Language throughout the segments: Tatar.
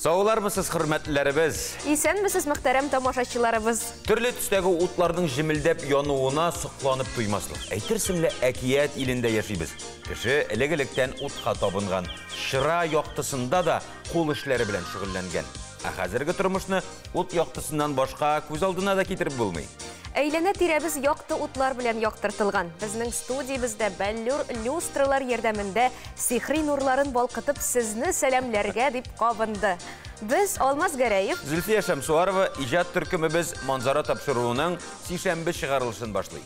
Саулармысыз, хөрмәтлеләребез? Исәнмесез, мөхтәрәм тамашачыларыбыз. Төрле төстәге утларның җемелдәп януына сокланып туймаслык. Әйтерсең лә әкият илендә яшибез. Кеше элек-электән утка табынган, чыра яктысында да кул эшләре белән шөгыльләнгән. Ә хәзерге тормышны ут яктысыннан башка күз алдына да китереп булмый. Әйләнә-тирәбез якты утлар белән яктыртылган. Безнең студиябездә бәллүр люстралар ярдәмендә сихри нурларын балкытып сезне сәламләргә дип кабынды. Без Алмаз Гәрәев, Зөлфия Шәмсуарова иҗат төркемебез Манзара тапшыруының сишәмбе чыгарылышын башлый.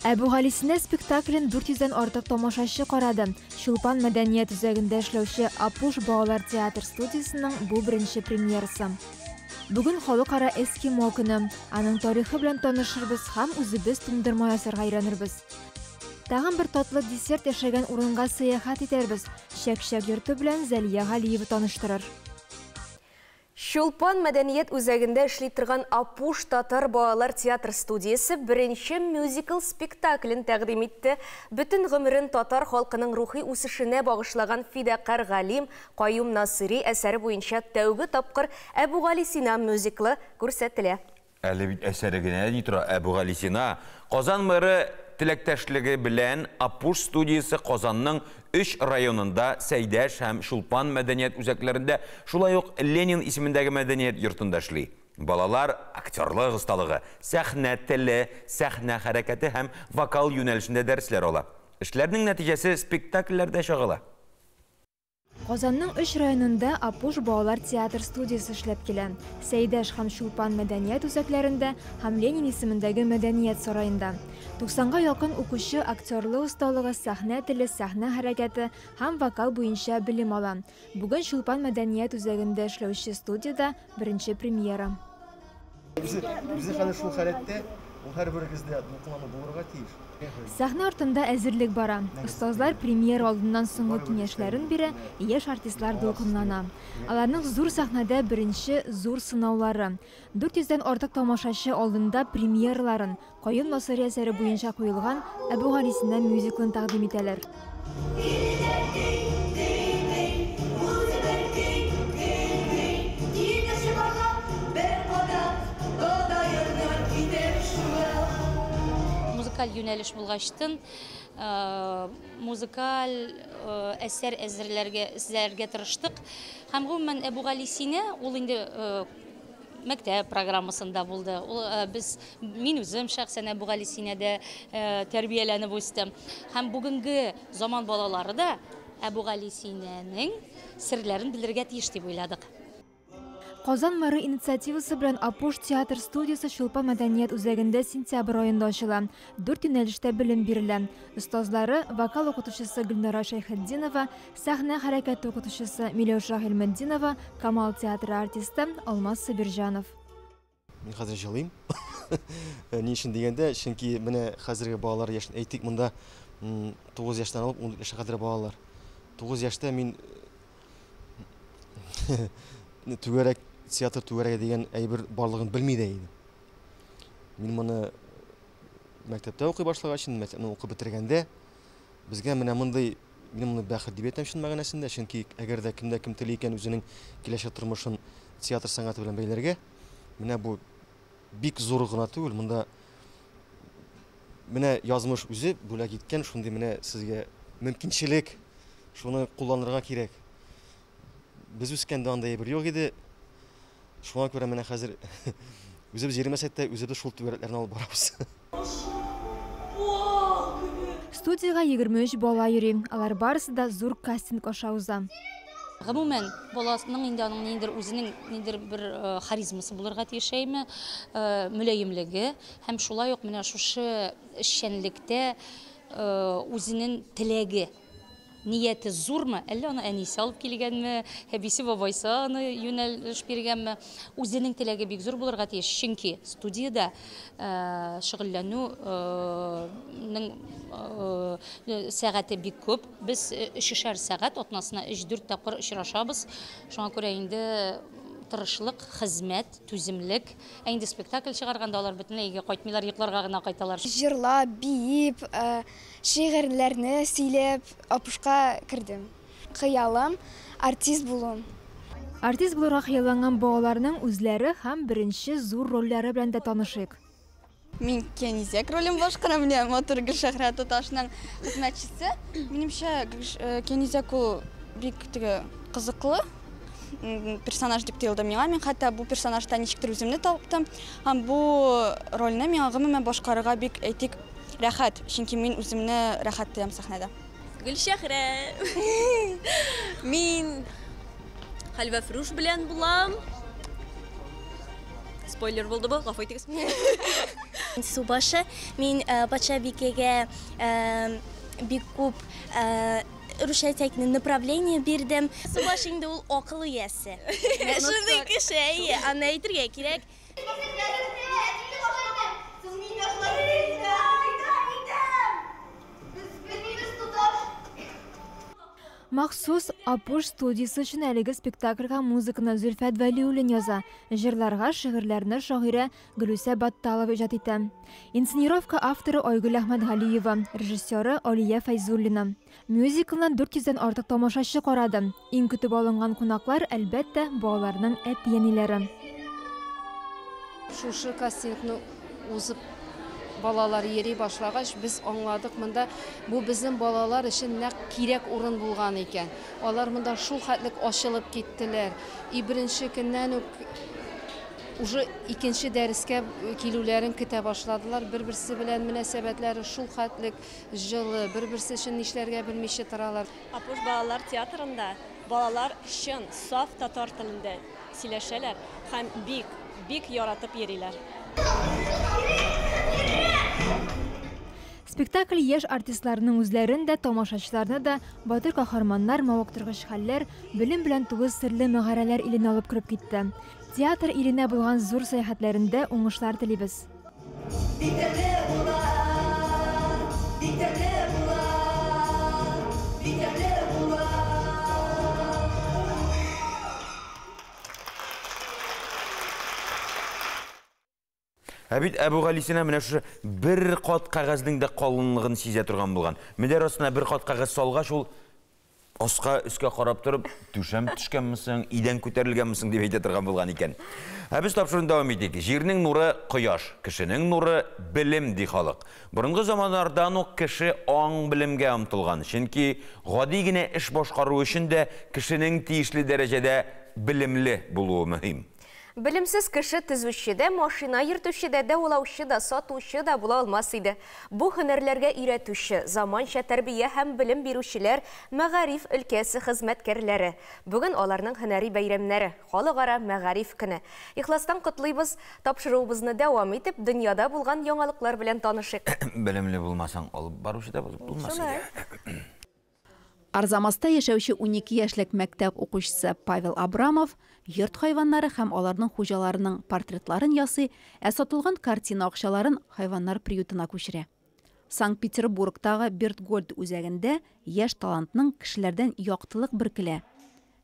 Әбүгалисина спектаклен 400 дән артык тамашачы карады. Чулпан мәдәният үзәгендә эшләүче Апуш балалар театр студиясенең бу беренче премьерасы. Бүген халыкара эскимо көне. Аның тарихы белән танышырбыз һәм үзебез туңдырма ясарга өйрәнербез. Тагын бер татлы десерт яшәгән урынга сәяхәт итәрбез. Чәк-чәк йорты белән Зәлия Галиева таныштырыр. Чулпан мәдәният үзәгендә эшли торган Апуш татар балалар театр студиясе беренче мюзикл спектаклен тәкъдим итте. Бөтен гомерен татар халкының рухи үсешенә багышлаган фидакарь галим Каюм Насыйри әсәре буенча тәүге тапкыр Әбүгалисина мюзиклы күрсәтелә. Әле бит әсәре генә ни тора, Әбүгалисина. Казан мэры теләктәшлеге белән Апуш студиясе Казанның өч районында Сәйдәш һәм Чулпан мәдәният үзәкләрендә, шулай ук Ленин исемендәге мәдәният йортында эшли. Балалар актерлык осталыгы, сәхнә теле, сәхнә хәрәкәте һәм вокал юнәлешендә дәресләр ала. Эшләрнең нәтиҗәсе спектакльләрдә чагыла. Казанның өч районында Апуш балалар театр студиясе эшләп килә. Сәйдәш һәм Чулпан мәдәният үзәкләрендә һәм Ленин исемендәге мәдәният сараенда. 90-га якын укучы актерлык осталыгы, сәхнә теле, сәхнә хәрәкәте һәм вокал буенча белем ала. Бүген Чулпан мәдәният үзәгендә эшләүче студиядә беренче премьера. Үзе, үзе хәзер шул халәттә, ул һәрберегездә дулкынлану булырга тиеш. Сәхнә артында әзерлек бара. Остазлар премьера алдыннан соңгы киңәшләрен бирә, яшь артистлар дулкынлана. Аларның зур сәхнәдә беренче зур сынаулары. 400 дән артык тамашачы алдында премьераларын, Каюм Насыйри әсәре буенча куелган Әбүгалисина мюзиклын тәкъдим итәләр. Музыкаль юнәлеш булгачтын, музыкаль әсәр әзерләргә, эзләргә тырыштык. Һәм гомумән Әбүгалисина ул инде мәктәп программасында булды. Ул без мин үзем шәхсән Әбүгалисинәдә тәрбияләнеп үстем. Һәм бүгенге заман балалары да Әбүгалисинәнең серләрен белергә тиеш дип уйладык. Казан мэры инициативасы белән Апуш театр студиясе Чулпан мәдәният үзәгендә сентябрь аенда ачыла. Дүрт юнәлештә белем бирелә. Остазлары, вокал укытучысы Гөлнара Шәйхетдинова, Сәхнә хәрәкәте укытучысы Миләүшә Гыйльметдинова, Камал театры артисты Алмаз Сабирҗанов. Мин хәзер җылыйм. Ни өчен дигәндә, чөнки менә хәзерге балалар яшен әйтик, монда 9 яшьтән алып 14 яшькә кадәр балалар. 9 яшьтә мин түгәрәк, театр түгәрәге дигән әйбер барлыгын белми дә идем. Мин моны мәктәптә укый башлагач, мәктәпне укып бетергәндә, безгә менә мондый Мин моны бәхет дип әйтәм чын мәгънәсендә, чөнки әгәр дә кемдә кем тели икән үзенең киләчәк тормышын театр сәнгате белән бәйләргә, менә бу бик зур гына түгел, монда менә язмыш үзе бүләк иткән шундый менә сезгә мөмкинчелек, шуны кулланырга кирәк. Без үскәндә андый әйбер юк иде. Шуңа күрә менә хәзер үзебез йөрмәсәк тә, үзебез шул түгәрәкләрне алып барабыз. Студиягә 23 бала йөри. Алар барысы да зур кастинг аша уза. Гомумән, баласының инде аның ниндидер үзенең ниндидер бер харизмасы булырга тиеш, әйме, мөлаемлеге һәм шулай ук менә шушы эшчәнлектә үзенең теләге. Нияте зурмы, әллә аны әнисе алып килгәнме, әбисе, бабайсы аны юнәлеш биргәнме, үзенең теләге бик зур булырга тиеш, чөнки студиядә шөгыльләнүнең сәгате бик күп. Без өчешәр сәгать, атнасына өч-дүрт тапкыр очрашабыз. Шуңа күрә инде тырышлык, хезмәт, түземлек. Ә инде спектакль чыгарганда алар бөтенләй өйгә кайтмыйлар, йокларга гына кайталар. Җырлап, биеп, Шигырьләрне сөйләп Апушка кердем. Хыялым, артист булу. Артист булырга хыялланган балаларның үзләре һәм беренче зур рольләре белән дә танышыйк. Мин Кенизек ролен башкарам, менә матур Гөлшәһрә туташның хезмәтчесе. Минемчә, Кенизек ул бик теге кызыклы персонаж дип тоелды миңа. Мин хәтта бу персонажда ничектер үземне таптым. Һәм бу рольне миңа гомумән башкарырга бик, әйтик, рәхәт, чөнки мин үземне рәхәт тоям сәхнәдә. Гөлшәһрә. Мин Хәлвәфрүш белән булам. Спойлер булды бу, гафу итегез. Субашы, мин патшабикәгә бик күп русча әйтсәк, направление бирдем. Субаш инде ул акыл иясе. Шундый кеше, әйе, аны әйтергә кирәк. Махсус Апуш студиясе өчен әлеге спектакльгә музыканы Зөлфәт Вәлиуллин яза, җырларга шигырьләрне шагыйрә Гөлүсә Батталова иҗат итә. Инсценировка авторы Айгөл Әхмәтгалиева, режиссеры Алия Фәйзуллина. Мюзиклны 400дән артык тамашачы карады. Иң көтеп алынган кунаклар, әлбәттә, балаларның әти-әниләре. Шушы кастингны узып балалар йөри башлагач, без аңладык, монда бу безнең балалар өчен нәкъ кирәк урын булган икән. Алар монда шул хәтлек ачылып киттеләр. И беренче көннән үк уже икенче дәрескә килүләрен көтә башладылар. Бер-берсе белән мөнәсәбәтләре шул хәтлек җылы, бер-берсе өчен нишләргә белмичә торалар. Апуш балалар театрында балалар чын, саф татар телендә сөйләшәләр һәм бик, бик яратып йөриләр. Спектакль яшь артистларның үзләрен дә, тамашачыларны да батыр каһарманнар, мавыктыргыч хәлләр, белем белән тулы серле мәгарәләр иленә алып кереп китте. Театр иленә булган зур сәяхәтләрендә уңышлар телибез. Ә бит Әбүгалисина менә шушы бер кат кәгазьнең дә калынлыгын сизә торган булган. Мендәр астына бер кат кәгазь салгач, ул аска өскә карап торып, түшәм төшкәнме соң, идән күтәрелгәнме соң дип әйтә торган булган икән. Ә без тапшыруны дәвам итик. Җирнең нуры кояш, кешенең нуры белем, ди халык. Борынгы заманнардан ук кеше аң белемгә омтылган. Чөнки гади генә эш башкару өчен дә кешенең тиешле дәрәҗәдә белемле булуы мөһим. Белемсез кеше төзүче дә, машина йөртүче дә, дәвалаучы да, сатучы да була алмас иде. Бу һөнәрләргә өйрәтүче, заманча тәрбия һәм белем бирүчеләр, мәгариф өлкәсе хезмәткәрләре. Бүген аларның һөнәри бәйрәмнәре, халыкара мәгариф көне. Ихластан котлыйбыз, тапшыруыбызны дәвам итеп, дөньяда булган яңалыклар белән танышыйк. Белемле булмасаң, алып баручы да булмас иде. Арзамаста яшәүче 12 яшьлек мәктәп укучысы Павел Абрамов йорт хайваннары һәм аларның хуҗаларының портретларын ясый, ә сатылган картина акчаларын хайваннар приютына күчерә. Санкт-Петербургтагы Бертгольд үзәгендә яшь талантның кешеләрдән яктылык бөркелә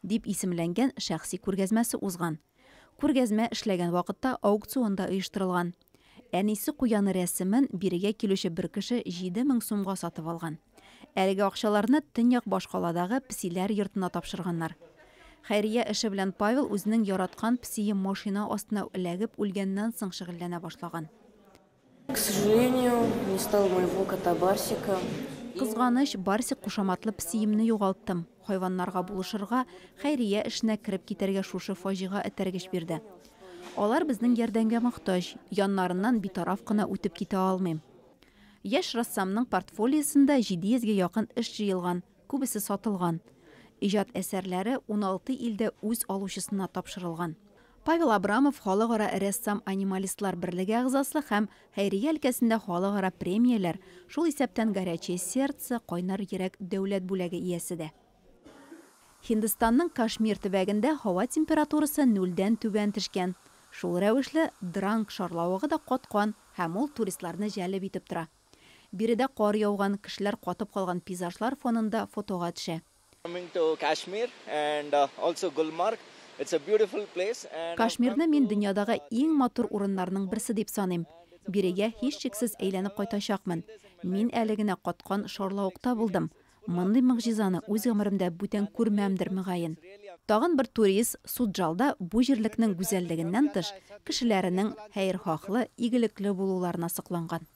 дип исемләнгән шәхси күргәзмәсе узган. Күргәзмә эшләгән вакытта аукцион да оештырылган. Әнисе куяны рәсемен бирегә килүче бер кеше 7000 сумга сатып алган. Әлеге акчаларны төньяк башкаладагы песиләр йортына тапшырганнар. Хәйрия эше белән Павел үзенең яраткан песие машина астына эләгеп үлгәннән соң шөгыльләнә башлаган. К сожалению, не стало моего кота Барсика. Кызганыч, Барсик кушаматлы песиемне югалттым. Хайваннарга булышырга, хәйрия эшенә кереп китәргә шушы фаҗига этәргеч бирде. Алар безнең ярдәмгә мохтаҗ, яннарыннан битараф кына үтеп китә алмыйм. Яшь рәссамның портфолиосында 700гә якын эш җыелган, күбесе сатылган. Иҗат әсәрләре 16 илдә үз алучысына тапшырылган. Павел Абрамов халыкара рәссам-анималистлар берлеге әгъзасы һәм хәйрия өлкәсендә халыкара премияләр, шул исәптән Горячее сердце, Кайнар йөрәк дәүләт бүләге иясе дә. Һиндстанның Кашмир төбәгендә һава температурасы нульдән түбән төшкән. Шул рәвешле Дранг шарлавыгы да каткан һәм ул туристларны җәлеп итеп тора. Биредә кар яуган, кешеләр катып калган пейзажлар фонында фотога төшә. Кашмирны мин дөньядагы иң матур урыннарның берсе дип саныйм. Бирегә һичшиксез әйләнеп кайтачакмын. Мин әле генә каткан шарлавыкта булдым. Мондый могҗизаны үз гомеремдә бүтән күрмәмдер мөгаен. Тагын бер турист Суджалда бу җирлекнең гүзәллегеннән тыш, кешеләренең хәерхаһлы, игелекле булуларына сокланган.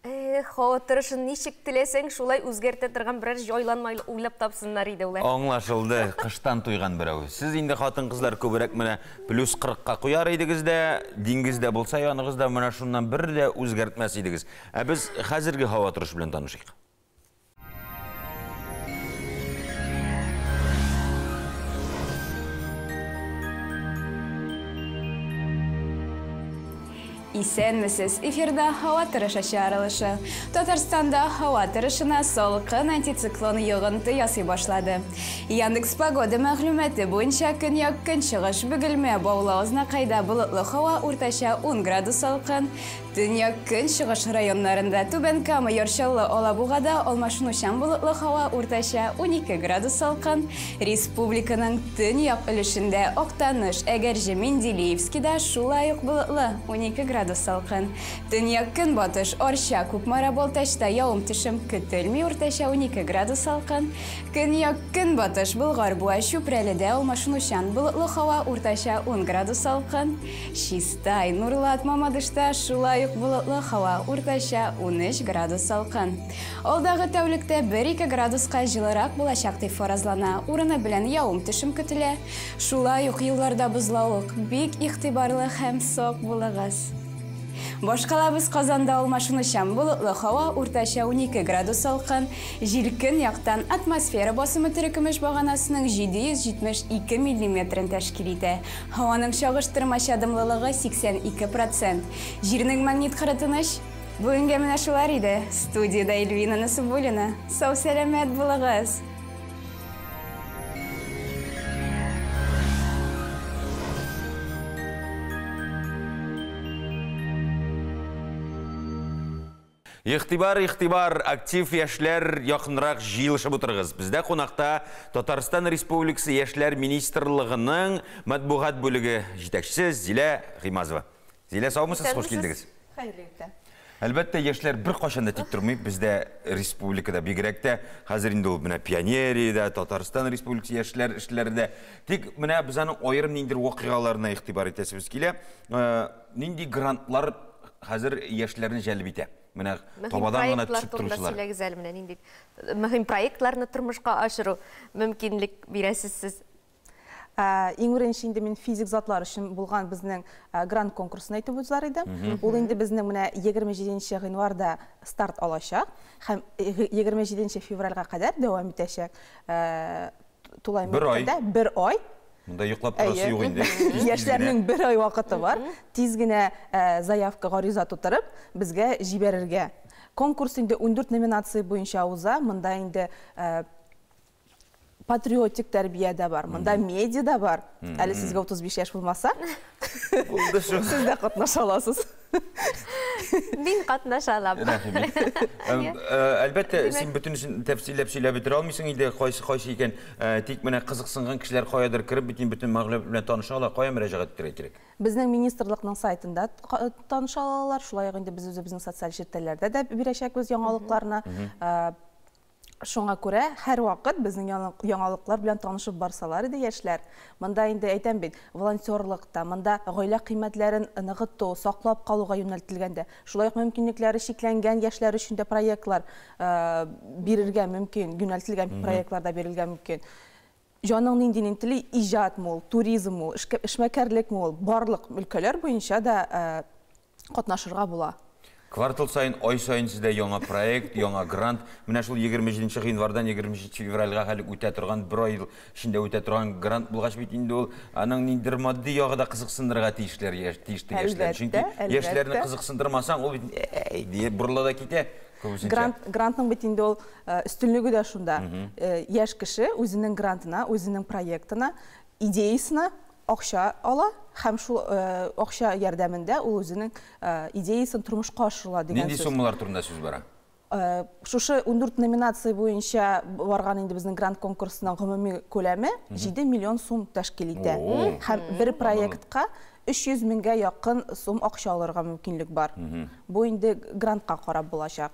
Эх, һава торышын ничек теләсәң, шулай үзгәртә торган берәр җайланма уйлап тапсыннар иде алар. Аңлашылды, кыштан туйган берәү. Сез инде хатын-кызлар күбрәк менә плюс 40-ка куяр идегез дә, диңгездә булса яныгызда менә шуннан бер дә үзгәртмәс идегез. Ә без хәзерге һава торышы белән танышыйк. Исәнмесез! Эфирда һава торышы чыгарылышы. Татарстанда һава торышына салкын антициклон йогынты ясый башлады. Яндекс Погода мәгълүматы буенча көньяк-көнчыгыш Бөгелмә, Баулы, Азнакайда болытлы һава, уртача 10 градус салкын. Төньяк-көнчыгыш районнарында, Түбән Кама, Яр Чаллы, Алабугада алмашынучан болытлы һава, уртача 12 градус салкын. Республиканың төньяк өлешендә, Актаныш, Әгерҗе, Менделеевскида шулай ук болытлы, 12 градус салкын. Төньяк-көнбатыш, Арча, Кукмара, Балтачта явым-төшем көтелми, уртача 12 градус салкын. Көньяк-көнбатыш, Болгар, Буа, Чүпрәледә алмашынучан болытлы һава, уртача 10 градус салкын. Чистай, Нурлат, Мамадышта шулай ук болытлы һава, уртача 13 градус салкын. Алдагы тәүлектә 1-2 градуска җылырак булачак дип фаразлана. Урыны белән явым-төшем көтелә. Шулай ук юлларда бозлавык, бик игътибарлы һәм сак булыгыз. Башкалабыз Казанда алмашынучан болытлы һава, уртача 12 градус салкын. Җил көньяктан, атмосфера басымы терекөмеш баганасының 772 миллиметрын тәшкил итә. Һаваның чагыштырмача дымлылыгы 82 процент. Җирнең магнит кыры тыныч. Бүгенгә менә шулар иде. Студиядә Эльвина Насыбуллина. Сау-сәламәт булыгыз! Игътибар, игътибар, актив яшьләр якынрак җыелышып утырыгыз. Бездә кунакта Татарстан Республикасы Яшьләр министрлыгының матбугат бүлеге җитәкчесе Зилә Гыймазова. Зилә, саумысыз, хуш килдегез. Хәерле иртә. Әлбәттә, яшьләр беркайчан да тик тормый. Бездә республикада бигрәк тә хәзер инде ул менә пионериядә, Татарстан Республикасы яшьләр эшләре дә. Тик менә без аның аерым ниндидер вакыйгаларына игътибар итәсебез килә. Э, нинди грантлар хәзер яшьләрне җәлеп итә? Менә табадан гына төшеп торучылар. Сөйләгез әле менә нинди мөһим проектларны тормышка ашыру мөмкинлек бирәсез сез. Иң беренче инде мин физик затлар өчен булган безнең грант конкурсын әйтеп узар идем. Ул инде безнең менә 27 гыйнварда старт алачак һәм 27 февральгә кадәр дәвам итәчәк. Тулаем бер ай. Бер ай. Монда йоклап торасы юк инде. Яшьләрнең бер ай вакыты бар. Тиз генә заявка, гариза тутырып, безгә җибәрергә. Конкурс инде 14 номинация буенча уза. Монда инде патриотик тәрбия дә бар, монда медиа да бар. Әле сезгә 35 яшь булмаса, Булды шул. Сез дә катнаша аласыз. Мин катнаша алам. Рәхим ит. Әлбәттә, син бөтенесен тәфсилләп сөйләп бетерә алмыйсың инде, кайсы кайсы икән. Тик менә кызыксынган кешеләр каядыр кереп бит инде бөтен мәгълүмат белән таныша ала, кая мөрәҗәгать итәргә кирәк? Безнең министрлыкның сайтында таныша алалар. Шулай ук инде без үзебезнең социаль челтәрләрдә дә бирәчәкбез яңалыкларны. Шуңа күрә һәрвакыт безнең яңалыклар белән танышып барсалар иде яшьләр. Монда инде әйтәм бит, волонтерлык та, монда гаилә кыйммәтләрен ныгыту, саклап калуга юнәлтелгән дә, шулай ук мөмкинлекләре чикләнгән яшьләр өчен дә проектлар бирергә мөмкин, юнәлтелгән проектлар да бирергә мөмкин. Җаның ниндинен тели, иҗатмы ул, туризммы ул, эшмәкәрлекме ул, барлык өлкәләр буенча да катнашырга була. Квартал саен, ай саен сездә яңа проект, яңа грант. Менә шул 27 гыйнвардан 27 февральгә хәле үтә торган, бер ай эчендә үтә торган грант булгач бит инде ул, аның ниндидер матди ягы да кызыксындырырга тиешләр, тиешле яшьләр. Чөнки яшьләрне кызыксындырмасаң, ул бит әй диеп борыла да китә күбесенчә. Грант, грантның бит инде ул өстенлеге дә шунда. Яшь кеше үзенең грантына, үзенең проектына, идеясына акча ала һәм шул акча ярдәмендә ул үзенең идеясен тормышка ашырыла дигән Нинди сүз. суммалар турында сүз бара? Шушы 14 номинация буенча барган инде безнең грант конкурсының гомуми күләме 7 миллион сум тәшкил итә. Һәм бер проектка 300 меңгә якын сум акча алырга мөмкинлек бар. Бу инде грантка карап булачак.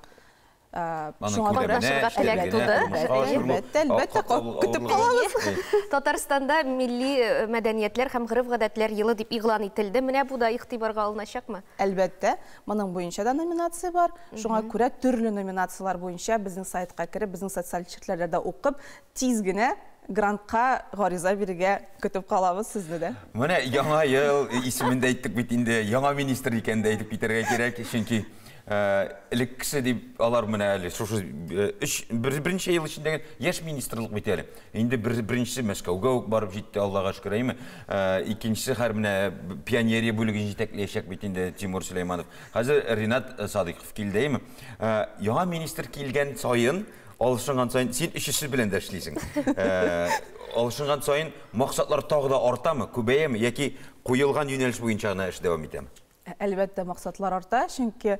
Шуңа күрә теләк туды. Әлбәттә, әлбәттә, көтеп калабыз. Татарстанда милли мәдәниятләр һәм гореф-гадәтләр елы дип игълан ителде. Менә бу да игътибарга алыначакмы? Әлбәттә, моның буенча да номинация бар. Шуңа күрә төрле номинацияләр буенча безнең сайтка кереп, безнең социаль челтәрләрдә укып, тиз генә грантка гариза бирергә көтеп калабыз сезне дә. Менә яңа ел исемен дә әйттек бит инде, яңа министр икәнен дә әйтеп китәргә кирәк, чөнки элеккесе дип алар менә әле шушы өч берничә ел эчендәге яшь министрлык бит әле. Инде беренчесе Мәскәүгә үк барып җитте, Аллага шөкер, әйме. Икенчесе хәр менә пионерия бүлеген җитәкләячәк бит инде Тимур Сөләйманов. Хәзер Ринат Садыйков килде, әйме. Яңа министр килгән саен, алышынган саен, син өчесе белән дә эшлисең. Алышынган саен максатлар тагы да артамы, күбәяме яки куелган юнәлеш буенча гына эш дәвам итәме? Әлбәттә, максатлар арта, чөнки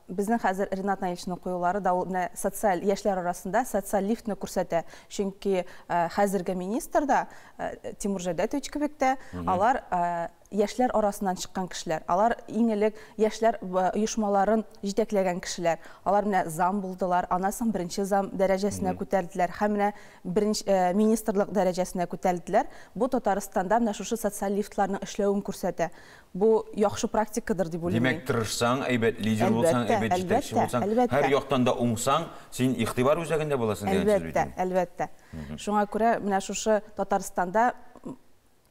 безнең хәзер Ринат Наилевичның куюлары да ул менә социаль яшьләр арасында социаль лифтны күрсәтә. Чөнки хәзерге министр да Тимур Җәүдәтович кебек тә, алар яшьләр арасыннан чыккан кешеләр. Алар иң элек яшьләр оешмаларын җитәкләгән кешеләр. Алар менә зам булдылар, аннан соң беренче зам дәрәҗәсенә күтәрелделәр һәм менә беренче министрлык дәрәҗәсенә күтәрелделәр. Бу Татарстанда менә шушы социаль лифтларның эшләвен күрсәтә. Бу яхшы практикадыр дип уйлыйм. Димәк, тырышсаң, әйбәт лидер булсаң, әйбәт җитәкче булсаң, һәр яктан да уңсаң, син игътибар үзәгендә буласың дигән сүз бит. Әлбәттә, әлбәттә. Шуңа күрә менә шушы Татарстанда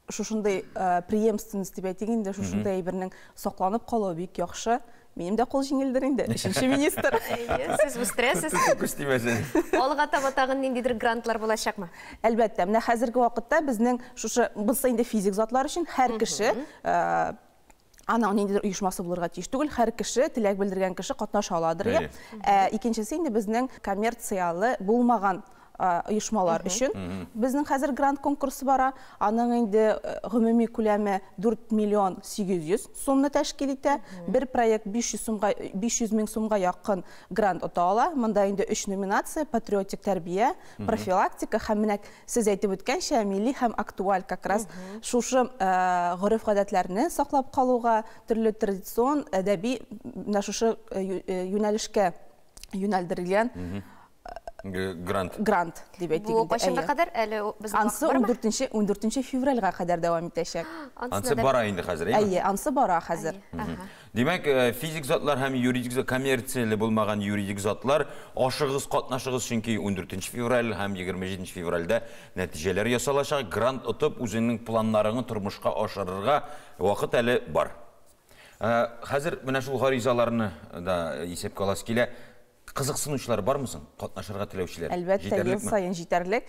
шушындый преемственность дип әйтик инде, шушындый әйбернең сакланып калуы бик яхшы. Минем дә кул җиңелдер инде, өченче министр. Әйе, сез үстерәсез. Күз тимәсен. Алга таба тагын ниндидер грантлар булачакмы? Әлбәттә, менә хәзерге вакытта безнең шушы, бусы инде физик затлар өчен, һәр кеше аның ниндидер оешмасы булырга тиеш түгел, һәр кеше, теләк белдергән кеше катнаша аладыр. Ә икенчесе инде безнең коммерцияле булмаган оешмалар өчен безнең хәзер грант конкурсы бара. Аның инде гомуми күләме 4 миллион 800 сумны тәшкил итә. Бер проект 500 сумга, 500 мең сумга якын грант ота ала. Монда инде 3 номинация: патриотик тәрбия, профилактика һәм менә сез әйтеп үткәнчә милли һәм актуаль, как раз шушы гореф-гадәтләрне саклап калуга, төрле традицион әдәби менә шушы юнәлешкә юнәлдерелгән грант. Грант дип әйтик. Бу кайчанга кадәр әле безнең Ансы 14 февральгә кадәр дәвам итәчәк. Ансы бара инде хәзер, әйеме? Әйе, ансы бара хәзер. Димәк, физик затлар һәм юридик зат, коммерцияле булмаган юридик затлар, ашыгыз, катнашыгыз, чөнки 14 февраль һәм 27 февральдә нәтиҗәләр ясалачак. Грант отып, үзеңнең планнарыңны тормышка ашырырга вакыт әле бар. Хәзер менә шул гаризаларны да исәпкә аласы килә. Кызыксынучылар бармы соң? Катнашырга теләүчеләр? Әлбәттә, ел саен җитәрлек.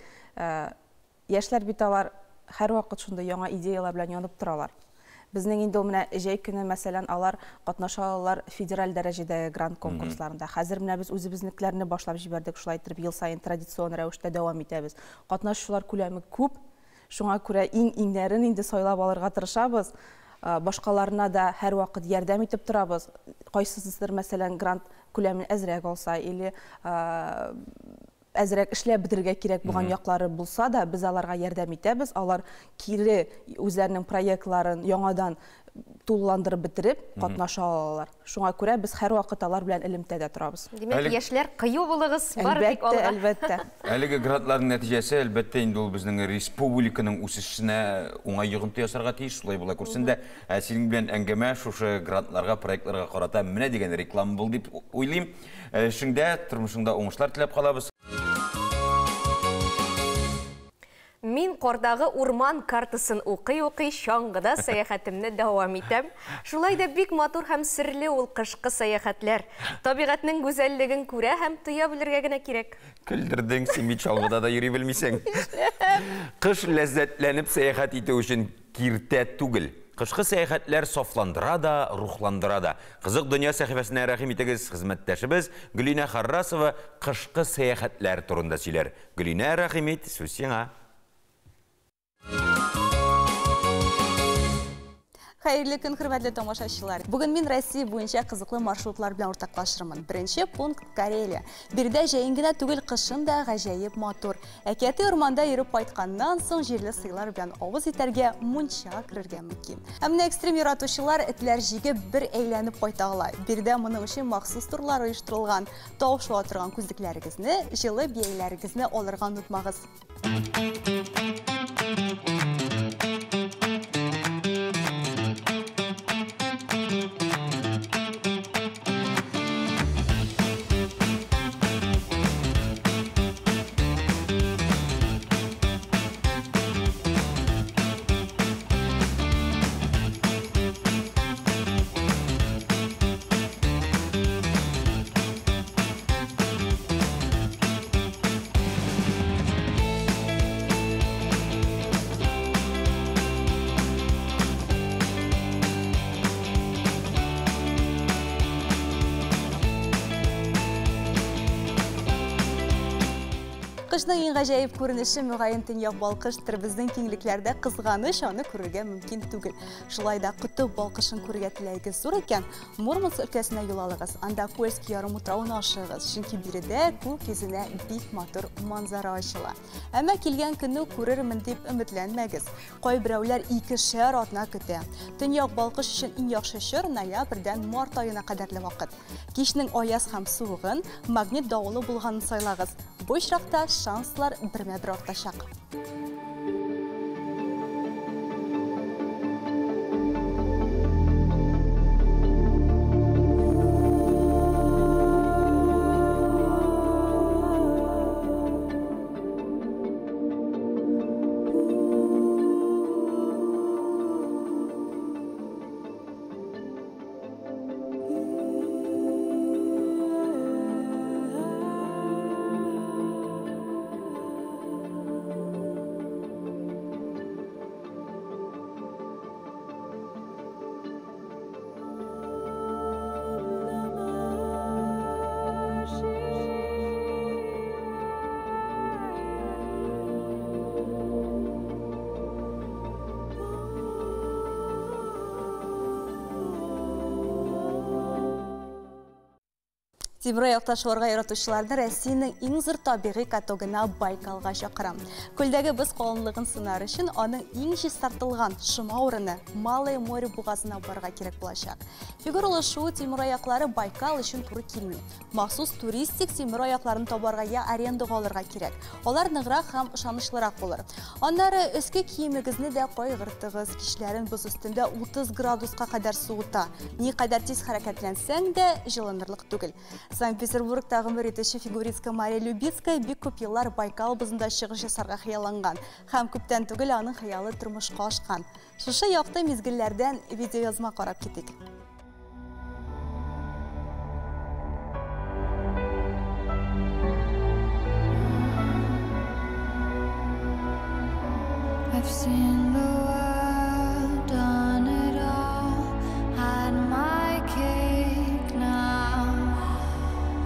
Яшьләр бит алар һәрвакыт шундый яңа идеялар белән янып торалар. Безнең инде ул менә җәй көне, мәсәлән, алар катнаша алалар федераль дәрәҗәдәге грант конкурсларында. Хәзер менә без үзебезнекеләрне башлап җибәрдек, шулай итеп ел саен традицион рәвештә дәвам итәбез. Катнашучылар күләме күп, шуңа күрә иң-иңнәрен инде сайлап алырга тырышабыз. Башкаларына да һәрвакыт ярдәм итеп торабыз. Кайсысыдыр, мәсәлән, грант күләмен әзрәк алса или әзрәк эшләп бетерергә кирәк булган яклары булса да, без аларга ярдәм итәбез. Алар кире үзләренең проектларын яңадан тулыландырып бетереп катнаша алалар. Шуңа күрә без һәрвакыт алар белән элемтәдә торабыз. Димәк, яшьләр, кыю булыгыз, бары тик алга. Әлбәттә, әлбәттә. Әлеге грантларның нәтиҗәсе, әлбәттә, инде ул безнең республиканың үсешенә уңай йогынты ясарга тиеш, шулай була күрсен дә. Ә синең белән әңгәмә шушы грантларга, проектларга карата менә дигән реклама булды дип уйлыйм. Эшеңдә, тормышыңда уңышлар теләп калабыз. Мин кардагы урман картасын укый-укый чаңгыда сәяхәтемне дәвам итәм. Шулай да бик матур һәм серле ул кышкы сәяхәтләр. Табигатьнең гүзәллеген күрә һәм тоя белергә генә кирәк. Көлдердең, син бит чаңгыда да йөри белмисең. Кыш ләззәтләнеп сәяхәт итү өчен киртә түгел. Кышкы сәяхәтләр сафландыра да, рухландыра да. Кызык дөнья сәхифәсенә рәхим итегез, хезмәттәшебез Гөлинә Харрасова кышкы сәяхәтләр турында сөйләр. Гөлинә, рәхим ит, сүз сиңа. Хәерле көн, хөрмәтле тамашачылар. Бүген мин Россия буенча кызыклы маршрутлар белән уртаклашырмын. Беренче пункт Карелия. Биредә җәен генә түгел, кышын да гаҗәеп матур. Әкияти урманда йөреп кайтканнан соң җирле сыйлар белән авыз итәргә, мунчага керергә мөмкин. Ә менә экстрим яратучылар этләр җигеп бер әйләнеп кайта ала. Биредә моның өчен махсус турлар оештырылган. Тау шуа торган күзлекләрегезне, җылы бияләйләрегезне алырга онытмагыз. Кышның иң гаҗәеп күренеше мөгаен төньяк балкыштыр. Безнең киңлекләрдә кызганыч аны күрергә мөмкин түгел. Шулай да котып балкышын күрергә теләгегез зур икән, Мурманск өлкәсенә юл алыгыз. Анда Кольский ярымутравына ашыгыгыз, чөнки биредә күк йөзенә бик матур манзара ачыла. Әмма килгән көнне үк күрермен дип өметләнмәгез. Кайберәүләр икешәр атна көтә. Төньяк балкыш өчен иң яхшы чор ноябрьдән март аена кадәрле вакыт. Кичнең аяз һәм суыгын, магнит давылы булганын сайлагыз. Бу очракта шанслар бермә-бер артачак. Тимераякта шуарга яратучыларны Россиянең иң зур табигый катогына Байкалга чакырам. Күлдәге боз калынлыгын сынар өчен аның иң чистартылган шома урыны Малое море бугазына барырга кирәк булачак. Фигуралы шуу тимераяклары Байкал өчен туры килми. Махсус туристик тимераякларын табарга я арендага алырга кирәк. Алар ныграк һәм ышанычлырак булыр. Аннары өске киемегезне дә кайгыртыгыз. Кичләрен боз өстендә 30 градуска кадәр суыта. Никадәр тиз хәрәкәтләнсәң дә, җылынырлык түгел. Санкт-Петербургта гомер итүче фигуристка Мария Любицкая бик күп еллар Байкал бозында чыгыш ясарга хыялланган. Һәм күптән түгел аның хыялы тормышка ашкан. Шушы якты мизгелләрдән видеоязма карап китик. I've seen the world, done it all, had my cake now.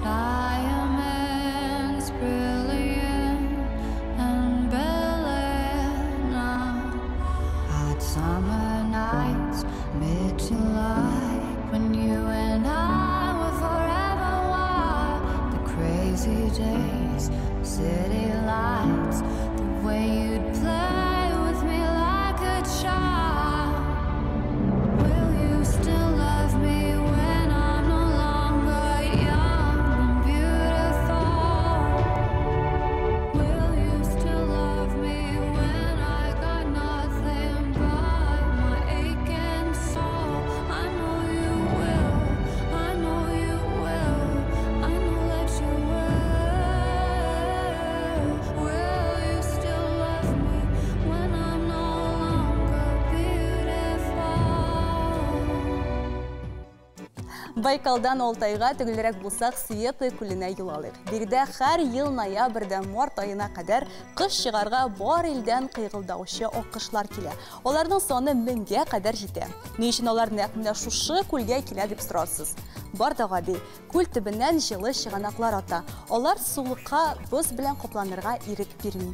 Diamonds brilliant and Bel Air now. Hot summer nights, mid-July, when you and I were forever wild. The crazy days, city lights, the way you'd play with me like a child. Will you still love me when I'm no longer young and beautiful? Will you still love me when I got nothing but my aching soul? I know you will, I know you will, I know that you will. Will you still love me when I'm no longer beautiful? Байкалдан Алтайга, төгәлрәк булсак, Светлый күленә юл алыйк. Биредә һәр ел ноябрьдән март аена кадәр кыш чыгарга бар илдән кыйгылдаучы аккошлар килә. Аларның саны меңгә кадәр җитә. Ни өчен алар нәкъ менә шушы күлгә килә дип сорарсыз. Бар да гади. Күл төбеннән җылы чыганаклар ата. Алар сулыкка боз белән капланырга ирек бирми.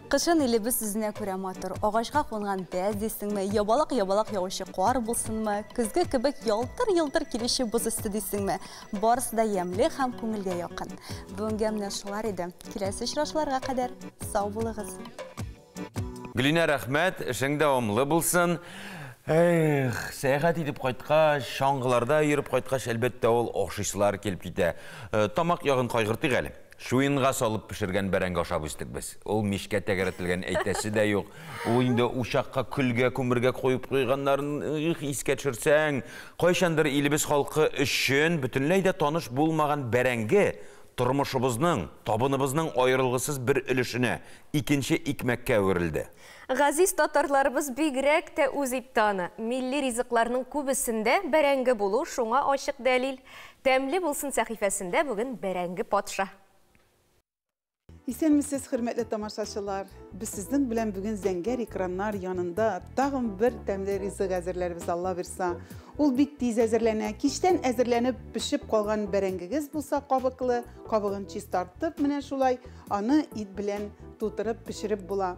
Кышын илебез үзенә күрә матур. Агачка кунган бәз дисеңме, ябалак-ябалак явучы кар булсынмы, көзге кебек ялтыр-йолтыр килүче боз өсте дисеңме, барысы да ямьле һәм күңелгә якын. Бүгенгә менә шулар иде. Киләсе очрашуларга кадәр сау булыгыз. Гөлинә, рәхмәт, эшең дәвамлы булсын. Эх, сәяхәт итеп кайткач, чаңгыларда йөреп кайткач, әлбәттә, ул ашыйсылар килеп китә. Тамак ягын кайгыртыйк әле. Чуенга салып пешергән бәрәңге ашап үстек без. Ул мичкә тәгәрәтелгән, әйтәсе дә юк. Ул инде учакка, көлгә, күмергә куеп куйганнарын, их, искә төшерсәң, кайчандыр илебез халкы өчен бөтенләй дә таныш булмаган бәрәңге тормышыбызның, табыныбызның аерылгысыз бер өлешенә, икенче икмәккә әверелде. Газиз татарларыбыз бигрәк тә үз итте аны. Милли ризыкларның күбесендә бәрәңге булу шуңа ачык дәлил. Тәмле булсын сәхифәсендә бүген бәрәңге патша. Исәнмесез, хөрмәтле тамашачылар! Без сезнең белән бүген зәңгәр экраннар янында тагын бер тәмле ризык әзерләрбез, Алла бирса. Ул бик тиз әзерләнә. Кичтән әзерләнеп пешеп калган бәрәңгегез булса, кабыклы, кабыгын чистартып, менә шулай аны ит белән тутырып пешереп була.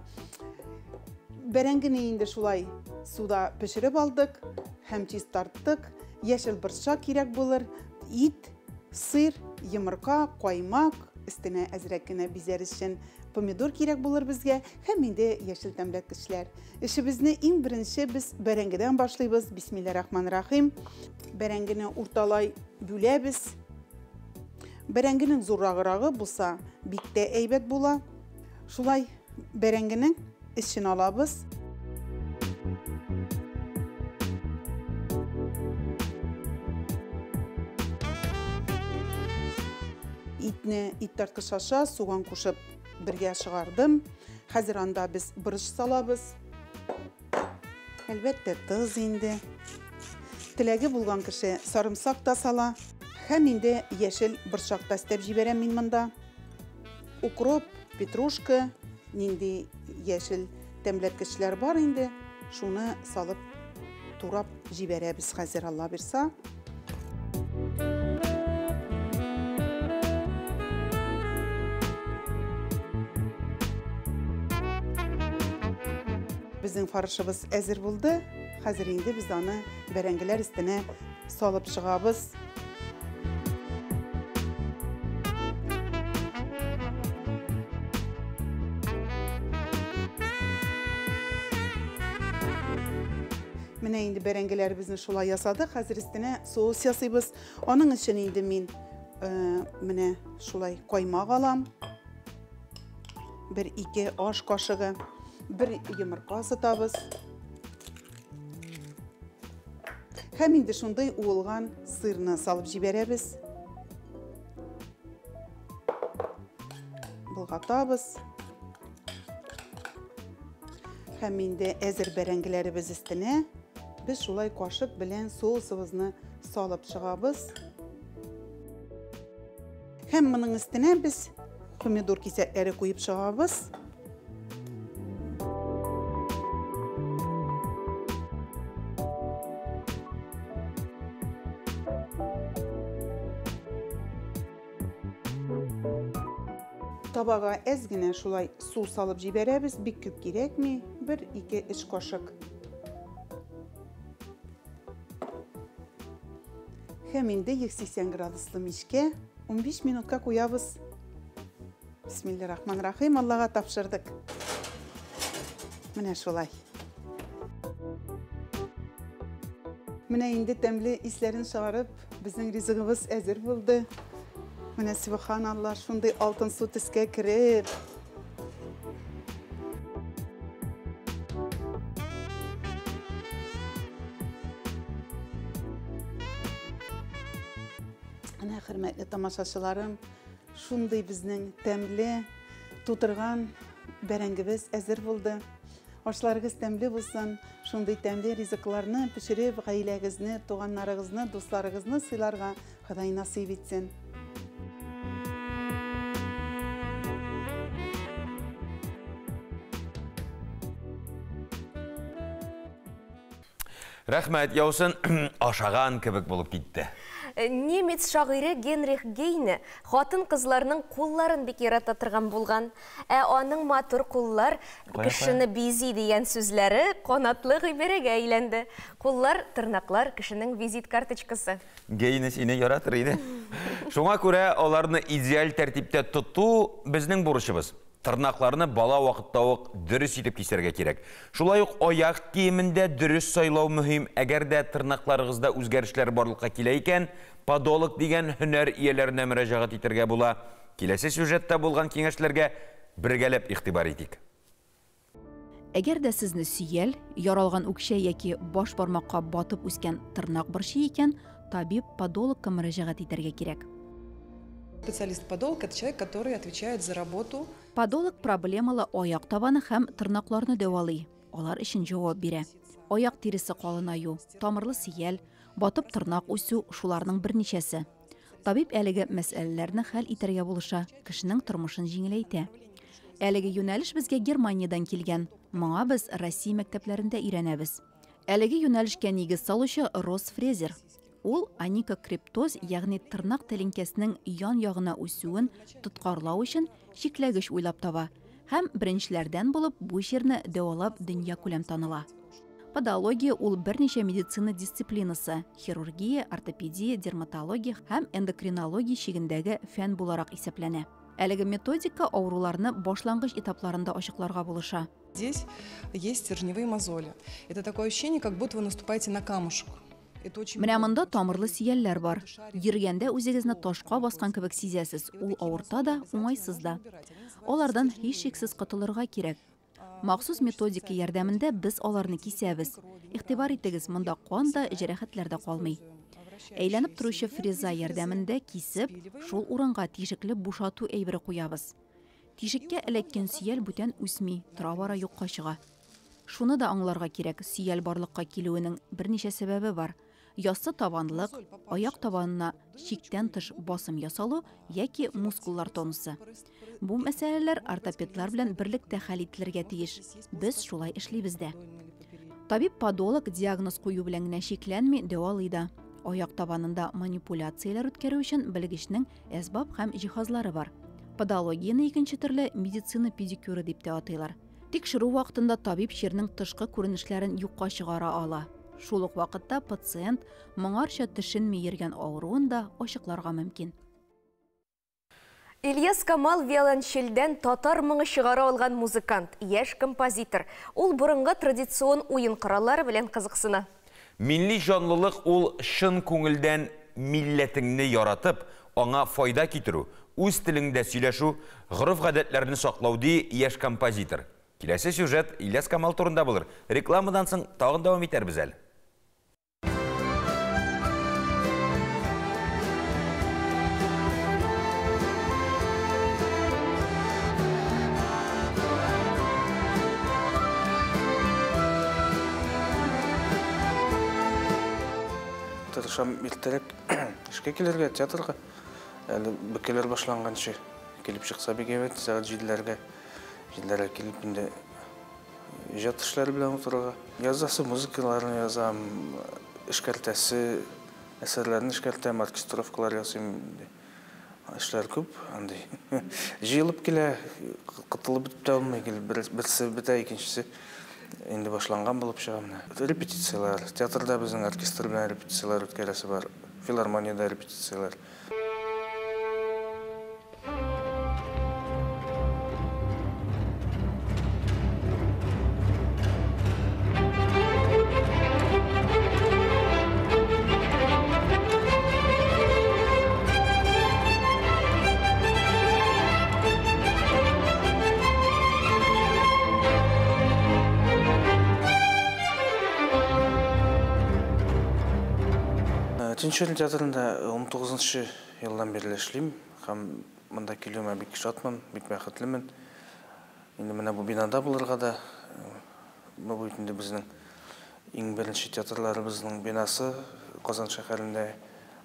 Бәрәңгене инде шулай суда пешереп алдык һәм чистарттык. Яшел борчак кирәк булыр, ит, сыр, йомырка, каймак, өстенә әзрәк кенә бизәр өчен помидор кирәк булыр безгә һәм инде яшел тәмләткечләр. Эшебезне иң беренче без бәрәңгедән башлыйбыз. Бисмилләһир-рахманир-рахим. Бәрәңгене урталай бүләбез. Бәрәңгенең зуррагырагы булса, бик тә әйбәт була. Шулай бәрәңгенең эчен алабыз. Итне ит тарткыч аша суган кушып бергә чыгардым. Хәзер анда без борыч салабыз. Әлбәттә, тоз инде. Теләге булган кеше сарымсак та сала. Һәм инде яшел борчак та өстәп җибәрәм мин монда. Укроп, петрушка, нинди яшел тәмләткечләр бар инде, шуны салып турап җибәрәбез хәзер, Алла бирса. Безнең фаршыбыз әзер булды. Хәзер инде без аны бәрәңгеләр өстенә салып чыгабыз. Менә инде бәрәңгеләребезне шулай ясадык. Хәзер өстенә соус ясыйбыз. Аның өчен инде мин менә шулай каймак алам. 1-2 аш кашыгы. Бер йомырка сытабыз. Һәм инде шундый уылган сырны салып җибәрәбез. Болгатабыз. Һәм инде әзер бәрәңгеләребез өстенә без шулай кашык белән соусыбызны салып чыгабыз. Һәм моның өстенә без помидор кисәкләре куеп чыгабыз. Табага әз генә шулай су салып җибәрәбез, бик күп кирәкми, 1-2-3 кашык. Һәм инде 180 градуслы мичкә 15 минутка куябыз. Бисмилләһир-рахманир-рахим, Аллага тапшырдык. Менә шулай. Менә инде тәмле исләрен чыгарып, безнең ризыгыбыз әзер булды. Менә субханалла, шундый алтын су төскә кереп. Менә хөрмәтле тамашачыларым, шундый безнең тәмле тутырган бәрәңгебез әзер булды. Ашларыгыз тәмле булсын, шундый тәмле ризыкларны пешереп, гаиләгезне, туганнарыгызны, дусларыгызны сыйларга Ходай насыйп итсен. Рәхмәт яусын, ашаган кебек булып китте. Немец шагыйре Генрих Гейне хатын-кызларның кулларын бик ярата торган булган. Ә аның матур куллар кешене бизи дигән сүзләре канатлы гыйбарәгә әйләнде. Куллар, тырнаклар, кешенең визит карточкасы. Гейне сине яратыр иде. Шуңа күрә аларны идеаль тәртиптә тоту безнең бурычыбыз. Тырнакларны бала вакытта ук дөрес итеп кисәргә кирәк. Шулай ук аяк киемен дә дөрес сайлау мөһим. Әгәр дә тырнакларыгызда үзгәрешләр барлыкка килә икән, подолог дигән һөнәр ияләренә мөрәҗәгать итәргә була. Киләсе сюжетта булган киңәшләргә бергәләп игътибар итик. Әгәр дә сезне сөял, яралган үкчә яки баш бармакка батып үскән тырнак борчый икән, табиб-подологка мөрәҗәгать итәргә кирәк. Специалист-подолог – это человек, который отвечает за работу. Подолог проблемалы аяк табаны һәм тырнакларны дәвалый, алар өчен җавап бирә. Аяк тиресе калынаю, тамырлы сөял, батып тырнак үсү, шуларның берничәсе. Табиб әлеге мәсьәләләрне хәл итәргә булыша, кешенең тормышын җиңеләйтә. Әлеге юнәлеш безгә Германиядән килгән. Моңа без Россия мәктәпләрендә өйрәнәбез. Әлеге юнәлешкә нигез салучы Росс Фрезер. Ул оникокриптоз, ягъни тырнак тәлинкәсенең ян-ягына үсүен тоткарлау өчен чикләгеч уйлап таба һәм беренчеләрдән булып бу чирне дәвалап дөньякүләм таныла. Подология ул берничә медицина дисциплинасы, хирургия, ортопедия, дерматология һәм эндокринология чигендәге фән буларак исәпләнә. Әлеге методика авыруларны башлангыч этапларында ачыкларга булыша. Здесь есть стержневые мозоли. Это такое ощущение, как будто вы наступаете на камушек. Менә монда тамырлы сөялләр бар. Йөргәндә үзегезне ташка баскан кебек сизәсез, ул авырта да, уңайсыз да. Алардан һичшиксез котылырга кирәк. Махсус методика ярдәмендә без аларны кисәбез. Игътибар итегез, монда кан да, җәрәхәтләр дә калмый. Әйләнеп торучы фреза ярдәмендә кисеп, шул урынга тишекле бушату әйбере куябыз. Тишеккә эләккән сөял бүтән үсми, тора-бара юкка чыга. Шуны да аңларга кирәк, сөял барлыкка килүенең берничә сәбәбе бар. Яссы табанлык, аяк табанына чиктән тыш басым ясалу яки мускуллар тонусы. Бу мәсьәләләр ортопедлар белән берлектә хәл ителергә тиеш. Без шулай эшлибез дә. Табиб-подолог диагноз кую белән генә чикләнми, дәвалый да. Аяк табанында манипуляцияләр үткәрү өчен белгечнең әсбап һәм җиһазлары бар. Подологияне икенче төрле медицина педикюры дип тә атыйлар. Тикшерү вакытында табиб чирнең тышкы күренешләрен юкка чыгара ала. Шул ук вакытта пациент моңарча төшенми йөргән авыруын да ачыкларга мөмкин. Ильяс Камал виолончельдән татар моңы чыгара алган музыкант, яшь композитор. Ул борынгы традицион уен кораллары белән кызыксына. Милли җанлылык ул чын күңелдән милләтеңне яратып, аңа файда китерү, үз телеңдә сөйләшү, гореф-гадәтләрне саклау, ди яшь композитор. Киләсе сюжет Ильяс Камал турында булыр. Рекламадан соң тагын дәвам итәрбез әле. Тырышам иртәрәк эшкә килергә, театрга. Әле бөкеләр башланганчы килеп чыкса бик әйбәт, сәгать җиделәргә. Җиделәргә килеп инде иҗат эшләре белән утырырга. Язасы музыкаларны язам, эшкәртәсе әсәрләрне эшкәртәм, оркестровкалар ясыйм. Эшләр күп, андый. Җыелып килә, котылып бетеп тә алмый, берсе бетә, икенчесе инде башланган булып чыга менә. Репетицияләр, театрда безнең оркестр белән репетицияләр үткәрәсе бар, филармониядә репетицияләр. Тинчурин театрында 19 елдан бирле эшлим һәм монда килүемә бик шатмын, бик бәхетлемен. Инде менә бу бинада булырга да, бу бит инде безнең иң беренче театрларыбызның бинасы Казан шәһәрендә.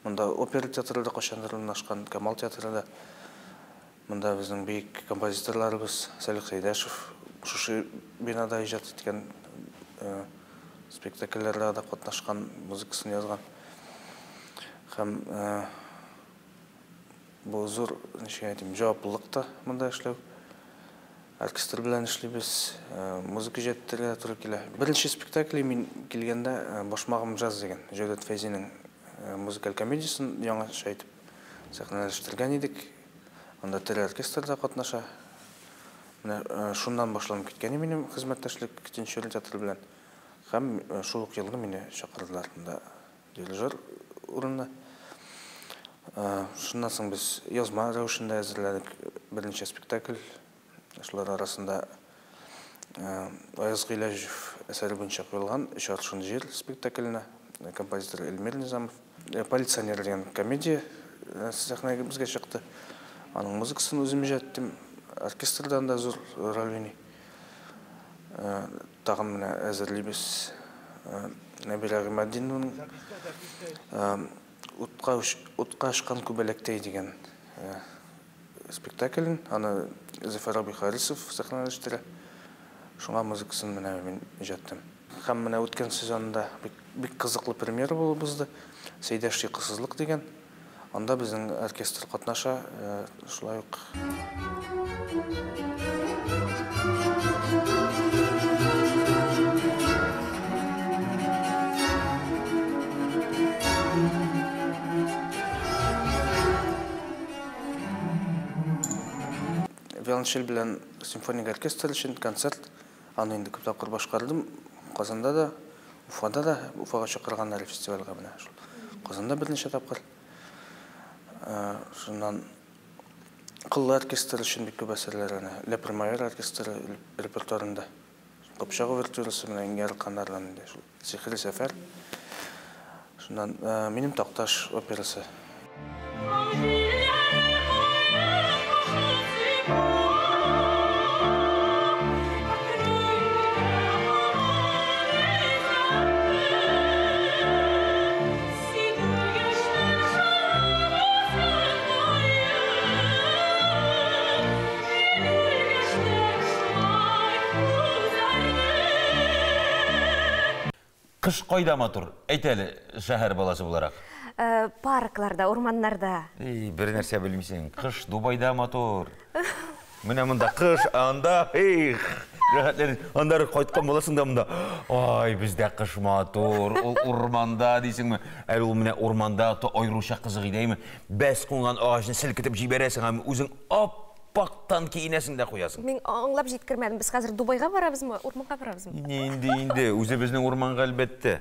Монда опера театры да кайчандыр урнашкан, Камал театры да. Монда безнең бөек композиторларыбыз Салих Сәйдәшев шушы бинада иҗат иткән, спектакльләрдә дә катнашкан, музыкасын язган. Һәм бу зур, ничек әйтим, җаваплылык та монда эшләү. Оркестр белән эшлибез, музыка иҗат итәргә туры килә. Беренче спектакль мин килгәндә Башмагым джаз дигән Җәүдәт Фәйзинең музыкаль комедиясен яңача итеп сәхнәләштергән идек. Анда тере оркестр да катнаша. Менә шуннан башланып киткән минем хезмәттәшлек Тинчурин театры белән. Һәм шул ук елны мине чакырдылар монда дирижер урынына. Шуннан соң без язма рәвешендә әзерләдек берничә спектакль. Шулар арасында Аяз Гыйләҗев әсәре буенча куелган Өч аршын җир спектакленә, композитор Эльмир Низамов. Полиционер дигән комедия сәхнәгә безгә чыкты. Аның музыкасын үзем иҗат иттем. Оркестрдан да зур роль уйный. Тагын менә әзерлибез Нәбирә Гыйматдинованың Утка утка очкан күбәләктәй дигән спектаклен. Аны Зөфәр абый Харисов сәхнәләштерә. Шуңа музыкасын менә мин иҗат иттем. Һәм менә үткән сезонда бик, бик кызыклы премьера булып узды. Сәйдәш йокысызлык дигән. Анда безнең оркестр катнаша, шулай ук. Виолончель белән симфоник оркестр өчен концерт. Аны инде күп тапкыр башкардым. Казанда да, Уфада да, Уфага чакырганнар фестивальгә менә шул. Казанда берничә тапкыр. Шуннан кыллы оркестр өчен бик күп әсәрләр әнә. Ле Примавера оркестры репертуарында. Кыпчак увертюрасы менә иң яратканнардан инде шул. Сихри сәфәр. Шуннан минем Такташ операсы. Кыш кайда матур? Әйт әле, шәһәр баласы буларак. Паркларда, урманнарда. Эй, бер нәрсә белмисең. Кыш Дубайда матур. Менә монда кыш, ә анда, эх, рәхәтләнеп, аннары кайткан буласың да монда. Ай, бездә кыш матур, ул урманда дисеңме? Әле ул менә урманда то аеруча кызык иде, әйме? Бәс кунган агачны селкетеп җибәрәсең һәм үзең аппактан киенәсең дә куясың. Мин аңлап җиткермәдем. Без хәзер Дубайга барабызмы, урманга барабызмы? Нинди инде, үзебезнең урманга, әлбәттә.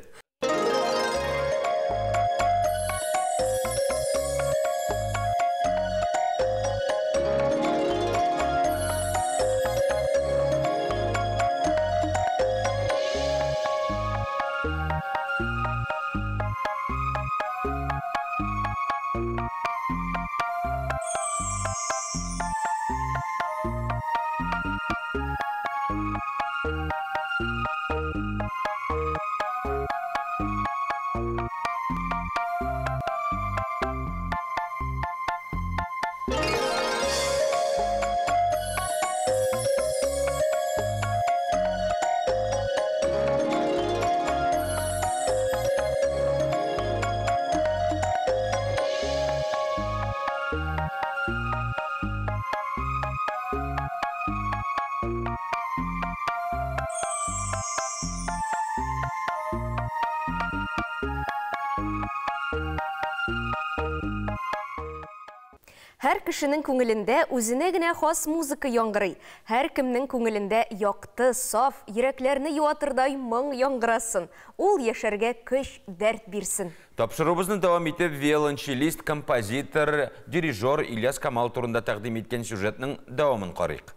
Һәр кешенең күңелендә үзенә генә хас музыка яңгырый. Һәркемнең күңелендә якты, саф, йөрәкләрне юатырдай моң яңгырасын. Ул яшәргә көч, дәрт бирсен. Тапшыруыбызны дәвам итеп, виолончелист, композитор, дирижер Ильяс Камал турында тәкъдим иткән сюжетның дәвамын карыйк.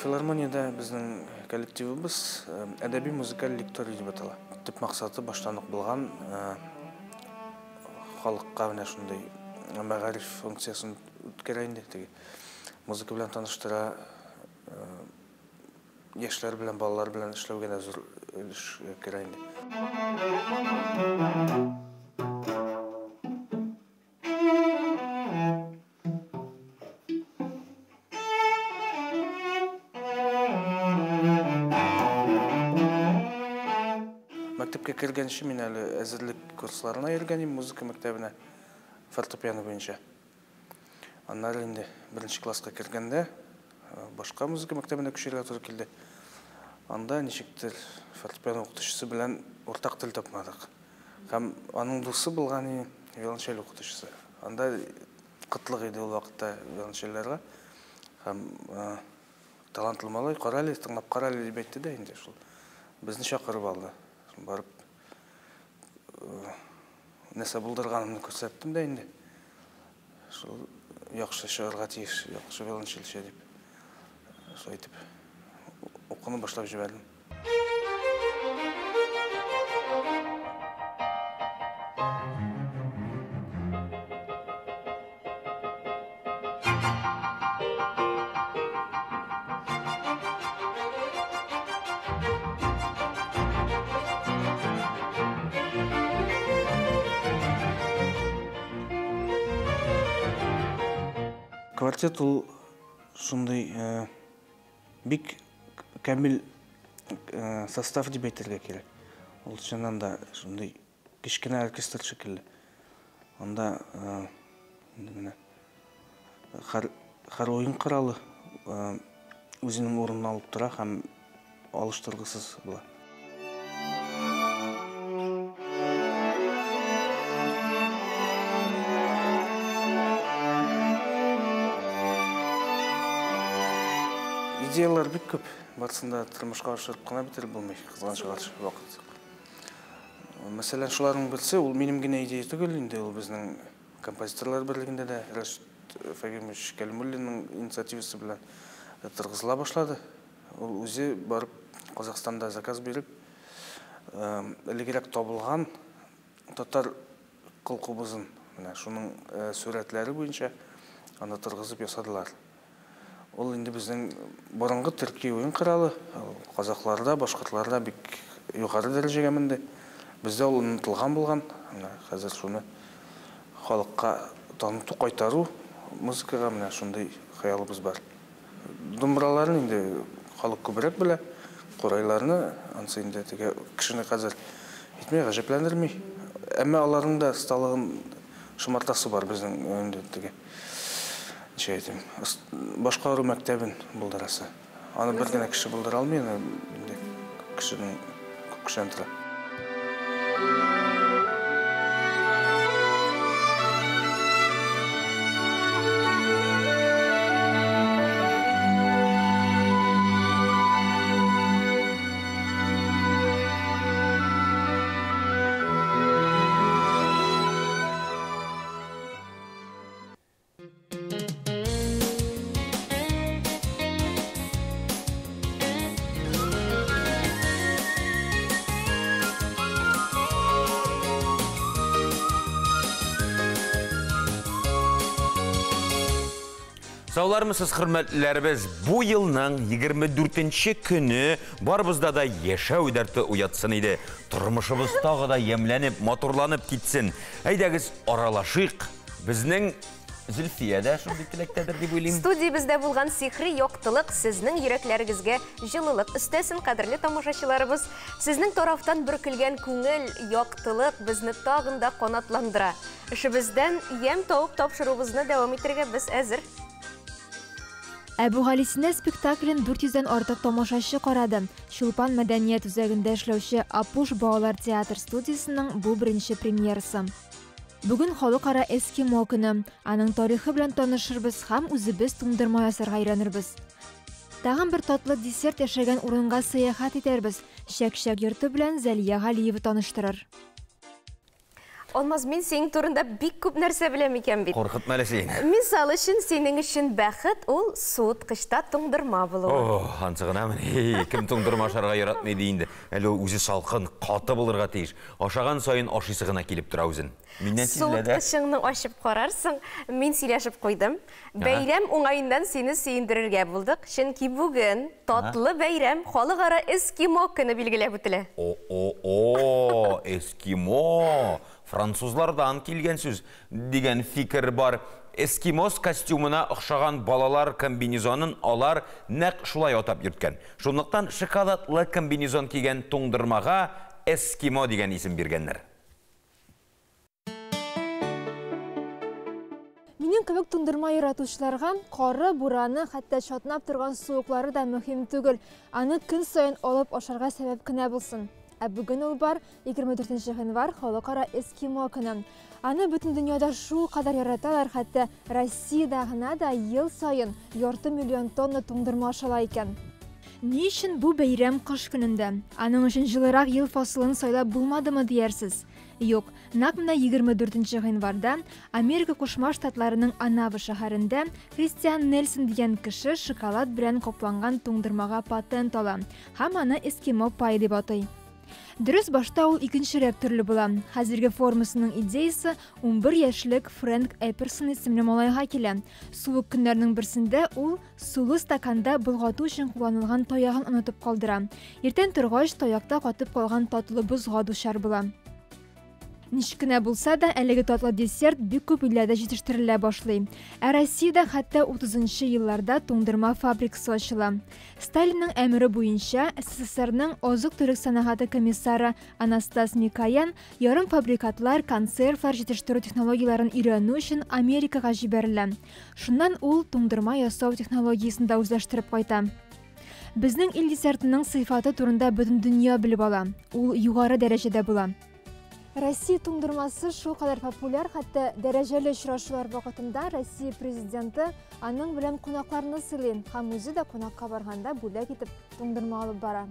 Филармониядә безнең коллективыбыз әдәби музыкаль лекторий дип атала. Төп максаты баштан ук булган халыкка менә шундый мәгариф функциясен үткәрә инде, теге музыка белән таныштыра, яшьләр белән, балалар белән эшләүгә дә зур өлеш керә инде. Мәктәпкә кергәнче мин әле әзерлек курсларына йөргән идем, музыка мәктәбенә, фортепиано буенча. Аннары инде беренче класска кергәндә башка музыка мәктәбенә күчәргә туры килде. Анда ничектер фортепиано укытучысы белән уртак тел тапмадык. Һәм аның дусы булган виолончель укытучысы. Анда кытлык иде ул вакытта виолончельләргә. Һәм талантлы малай, кара әле, тыңлап кара әле дип әйтте дә инде шул. Безне чакырып алды. Барып нәрсә булдырганымны күрсәттем дә инде. Шул яхшы чыгарга тиеш, яхшы виолончельче дип. Шулай итеп укуны башлап җибәрдем. Квартет ул шундый бик камил состав дип әйтергә кирәк. Ул чыннан да шундый кечкенә оркестр шикелле. Анда инде менә һәр уен коралы үзенең урынын алып тора һәм алыштыргысыз була. Идеялар бик күп, барысын да тормышка ашырып кына бетереп булмый, кызганычка каршы, вакыт юк. Мәсәлән, шуларның берсе, ул минем генә идея түгел, инде ул безнең композиторлар берлегендә дә Рәшит Фәгимович Кәлимуллинның инициативасы белән торгызыла башлады. Ул үзе барып Казахстанда заказ биреп, элегрәк табылган татар кыл кубызын, менә шуның сурәтләре буенча аны торгызып ясадылар. Ул инде безнең борынгы төрки уен коралы, казахларда, башкортларда бик югары дәрәҗәгә менде. Бездә ул онытылган булган. Менә хәзер шуны халыкка таныту, кайтару музыкага менә шундый хыялыбыз бар. Думбраларны инде халык күбрәк белә, курайларны ансы инде теге кешене хәзер итми, гаҗәпләндерми. Әмма аларның да осталыгын шомартасы бар безнең инде теге. Ничә әйтим, башкару мәктәбен булдырасы. Аны бер генә кеше булдыра алмый, аны инде кешенең күп кешедән тора. Саулармысыз, хөрмәтләребез, бу елның 24 көне барыбызда да яшәү дәрте уятсын иде. Тормышыбыз тагы да ямьләнеп, матурланып китсен. Әйдәгез, аралашыйк. Безнең Зөлфия дә шундый теләктәдер дип уйлыйм. Студиябездә булган сихри яктылык сезнең йөрәкләрегезгә җылылык өстәсен, кадерле тамашачыларыбыз. Сезнең тарафтан бөркелгән күңел, яктылык безне тагын да канатландыра. Эшебездән ямь табып тапшыруыбызны дәвам итәргә без әзер. Әбүгалисина спектаклен 400 дән артык тамашачы карады. Чулпан мәдәният үзәгендә эшләүче Апуш балалар театр студиясенең бу беренче премьерасы. Бүген халыкара эскимо көне. Аның тарихы белән танышырбыз һәм үзебез туңдырма ясарга өйрәнербез. Тагын бер татлы десерт яшәгән урынга сәяхәт итәрбез. Чәк-чәк йорты белән Зәлия Галиева таныштырыр. Алмаз, мин синең турында бик күп нәрсә беләм икән бит. Куркытма әле син. Мисал өчен, синең өчен бәхет ул суыткычта туңдырма булуы. О, ансы гынамыни? Кем туңдырма ашарга яратмый ди инде. Әле ул үзе салкын, каты булырга тиеш. Ашаган саен ашыйсы гына килеп тора үзен. Миннән сизелә дә. Суыткычыңны ачып карарсың, мин сөйләшеп куйдым. Бәйрәм уңаеннан сине сөендерергә булдык, чөнки бүген татлы бәйрәм, халыкара эскимо көне билгеләп үтелә. О-о-о, эскимо, французлардан килгән сүз дигән фикер бар. Эскимос костюмына охшаган балалар комбинезонын алар нәкъ шулай атап йөрткән. Шунлыктан шоколадлы комбинезон кигән туңдырмага эскимо дигән исем биргәннәр. Минем кебек туңдырма яратучыларга кары, бураны, хәтта чатнап торган суыклары да мөһим түгел. Аны көн саен алып ашарга сәбәп кенә булсын. Ә бүген ул бар, 24 гыйнвар, халыкара эскимо көне. Аны бөтен дөньяда шул кадәр яраталар, хәтта Россиядә гына да ел саен ярты миллион тонна туңдырма ашала икән. Ни өчен бу бәйрәм кыш көнендә? Аның өчен җылырак ел фасылын сайлап булмадымы диярсез? Юк, нәкъ менә 24 гыйнварда Америка Кушма Штатларының Анава шәһәрендә Кристиан Нельсон дигән кеше шоколад белән капланган туңдырмага патент ала һәм аны эскимо пай дип атый. Дөрес, башта ул икенчерәк төрле була. Хәзерге формасының идеясы 11 яшьлек Фрэнк Эперсон исемле малайга килә. Суык көннәрнең берсендә ул сулы стаканда болгату өчен кулланылган таягын онытып калдыра. Иртән торгач, таякта катып калган татлы бозга дучар була. Ничек кенә булса да, әлеге татлы десерт бик күп илләрдә җитештерелә башлый. Ә Россиядә хәтта 30 елларда туңдырма фабрикасы ачыла. Сталинның әмере буенча СССРның азык-төлек сәнәгате комиссары Анастас Микоян ярымфабрикатлар, консервлар җитештерү технологияләрен өйрәнү өчен Америкага җибәрелә. Шуннан ул туңдырма ясау технологиясен дә үзләштереп кайта. Безнең ил десертының сыйфаты турында бөтен дөнья белеп ала. Ул югары дәрәҗәдә була. Россия туңдырмасы шулкадәр популяр, хәтта дәрәҗәле очрашулар вакытында Россия президенты аның белән кунакларны сыйлый һәм үзе дә кунакка барганда бүләк итеп туңдырма алып бара.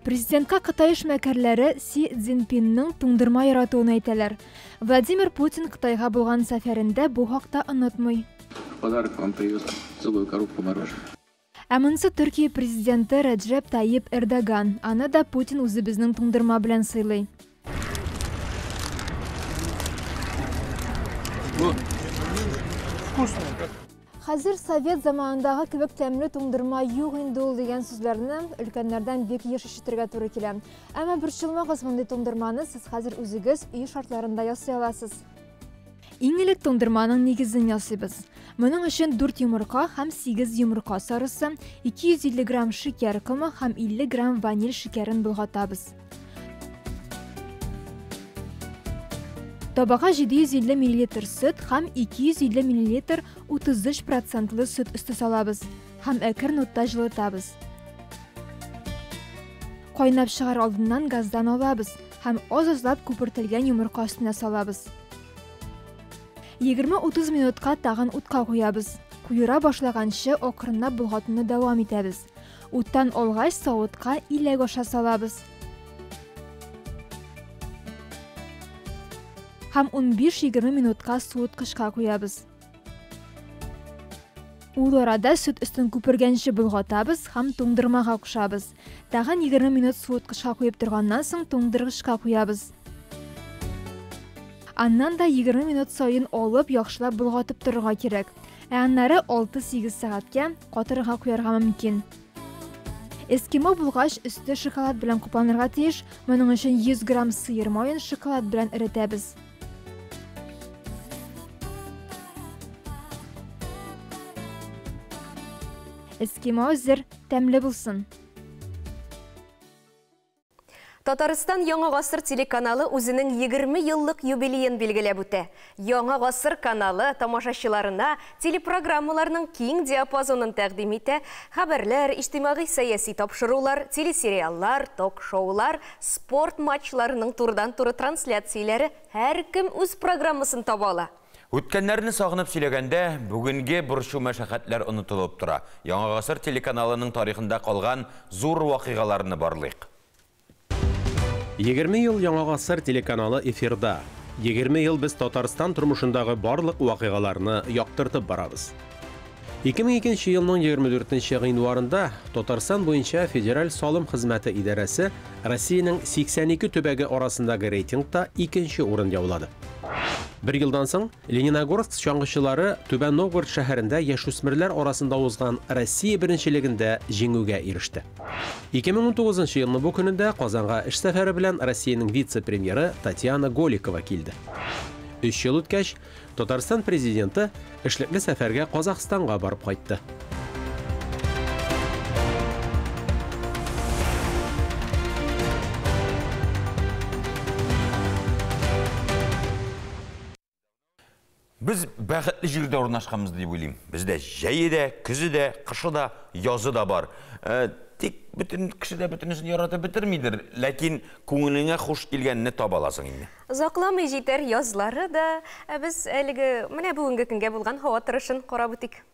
Президентка Кытай эшмәкәрләре Си Цзиньпинның туңдырма яратуын әйтәләр. Владимир Путин Кытайга булган сәфәрендә бу хакта онытмый. В подарок вам привез целую коробку мороженого. Ә монысы Төркия президенты Реджеп Тайип Эрдоган. Аны да Путин үзебезнең туңдырма белән сыйлый. Хәзер совет заманындагы кебек тәмле туңдырма юк инде ул дигән сүзләрне өлкәннәрдән бик еш ишетергә туры килә. Әмма борчылмагыз, мондый туңдырманы сез хәзер үзегез өй шартларында ясый аласыз. Иң элек туңдырманың нигезен ясыйбыз. Моның өчен 4 йомырка һәм 8 йомырка сарысы, 250 грамм шикәр комы һәм 50 грамм ваниль шикәрен болгатабыз. Табага 750 миллилитр сөт һәм 250 миллилитр 33 процентлы сөт өсте салабыз һәм әкрен утта җылытабыз. Кайнап чыгар алдыннан газдан алабыз һәм аз-азлап күпертелгән йомырка өстенә салабыз. 20-30 минутка тагын утка куябыз. Куера башлаганчы акрынлап болгатуны дәвам итәбез. Уттан алгач савытка иләк аша салабыз. Һәм 15-20 минутка суыткычка куябыз. Ул арада сөт өстен күпергәнче болгатабыз һәм туңдырмага кушабыз. Тагын 20 минут суыткычка куеп торганнан соң туңдыргычка куябыз. Аннан да 20 минут саен алып яхшылап болгатып торырга кирәк. Ә аннары 6-8 сәгатькә катырырга куярга мөмкин. Эскимо булгач, өсте шоколад белән капланырга тиеш. Моның өчен 100 грамм сыер маен шоколад белән эретәбез. Эскимо әзер, тәмле булсын. Татарстан Яңа Гасыр телеканалы үзенең 20 еллык юбилеен билгеләп үтә. Яңа Гасыр каналы тамашачыларына телепрограммаларның киң диапазонын тәкъдим итә. Хәбәрләр, иҗтимагый сәяси тапшырулар, телесериаллар, ток-шоулар, спорт матчларының турыдан-туры трансляцияләре һәркем үз программасын таба ала. Үткәннәрне сагынып сөйләгәндә, бүгенге борчу мәшәкатьләр онытылып тора. Яңа Гасыр телеканалының тарихында калган зур вакыйгаларны барлыйк. 20 ел Яңа Гасыр телеканалы эфирда. 20 ел без Татарстан тормышындагы барлык вакыйгаларны яктыртып барабыз. 2002 елның 24 гыйнварында Татарстан буенча Федераль салым хезмәте идарәсе Россиянең 82 төбәге арасындагы рейтингта икенче урын яулады. Бер елдан соң Лениногорск чаңгычылары Түбән Новгород шәһәрендә яшүсмерләр арасында узган Россия беренчелегендә җиңүгә иреште. 2019 елның бу көнендә Казанга эш сәфәре белән Россиянең вице-премьеры Татьяна Голикова килде. Өч ел үткәч, Татарстан президенты эшлекле сәфәргә Казахстанга барып кайтты. Без бәхетле җирдә урнашканбыз дип уйлыйм. Бездә җәе дә, көзе дә, кышы да, язы да бар. Э, тик бөтен кеше дә бөтенесен яратып бетермидер, ләкин күңелеңә хуш килгәнне таба аласың инде. Озакламый җитәр язлары да. Ә без әлеге менә бүгенге көнгә булган һава торышын карап үтик.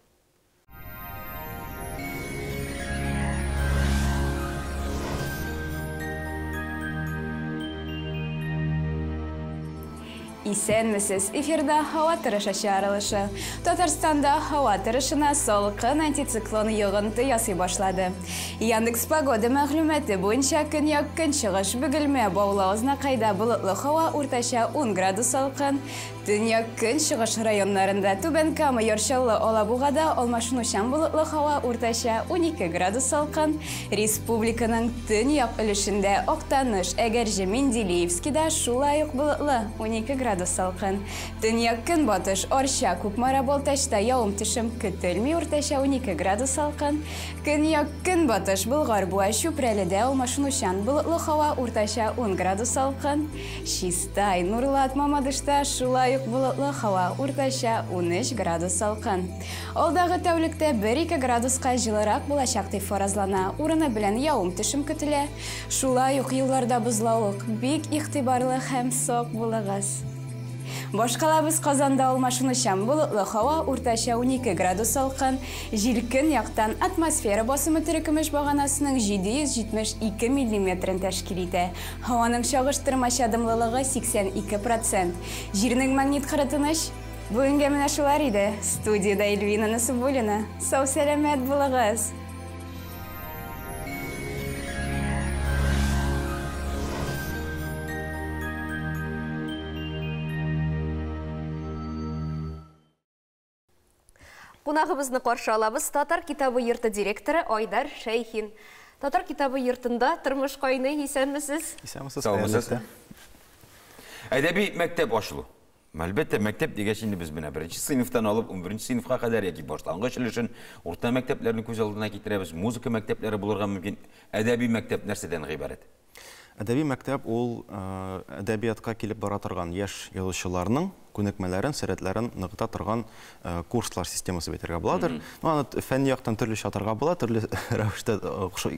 Исәнмесез! Эфирда һава торышы чыгарылышы. Татарстанда һава торышына салкын антициклон йогынты ясый башлады. Яндекс Погода мәгълүматы буенча көньяк-көнчыгыш Бөгелмә, Баулы, Азнакайда болытлы һава, уртача 10 градус салкын. Төньяк-көнчыгыш районнарында, Түбән Кама, Яр Чаллы, Алабугада алмашынучан болытлы һава, уртача 12 градус салкын. Республиканың төньяк өлешендә, Актаныш, Әгерҗе, Менделеевскида шулай ук болытлы, 12 градус салкын. Төньяк-көнбатыш, Арча, Кукмара, Балтачта явым-төшем көтелми, уртача 12 градус салкын. Көньяк-көнбатыш, Болгар, Буа, Чүпрәледә алмашынучан болытлы һава, уртача 10 градус салкын. Чистай, Нурлат, Мамадышта шулай ук болытлы һава, уртача 13 градус салкын. Алдагы тәүлектә 1-2 градуска җылырак булачак дип фаразлана. Урыны белән явым-төшем көтелә. Шулай ук юлларда бозлавык, бик игътибарлы һәм сак булыгыз. Башкалабыз Казанда алмашынучан болытлы һава, уртача 12 градус салкын, җил көньяктан, атмосфера басымы терекөмеш баганасының 772 миллиметрын тәшкил итә. Һаваның чагыштырмача дымлылыгы 82 процент. Җирнең магнит кыры тыныч. Бүгенгә менә шулар иде. Студиядә Эльвина Насыбуллина. Сау-сәламәт булыгыз! Кунагыбызны каршы алабыз. Татар китабы йорты директоры Айдар Шәйхин. Татар китабы йортында тормыш кайный. Исәнмесез? Исәнмесез. Саумысыз. Әдәби мәктәп ачылу. Әлбәттә, мәктәп дигәч инде без менә беренче сыйныфтан алып 11 сыйныфка кадәр яки башлангыч өлешен урта мәктәпләрне күз алдына китерәбез. Музыка мәктәпләре булырга мөмкин. Әдәби мәктәп нәрсәдән гыйбарәт? Әдәби мәктәп ул әдәбиятка килеп бара торган яшь язучыларның күнекмәләрен, сәләтләрен ныгыта торган курслар системасы дип әйтергә буладыр. Ну, аны фәнни яктан төрлечә атарга була, төрле рәвештә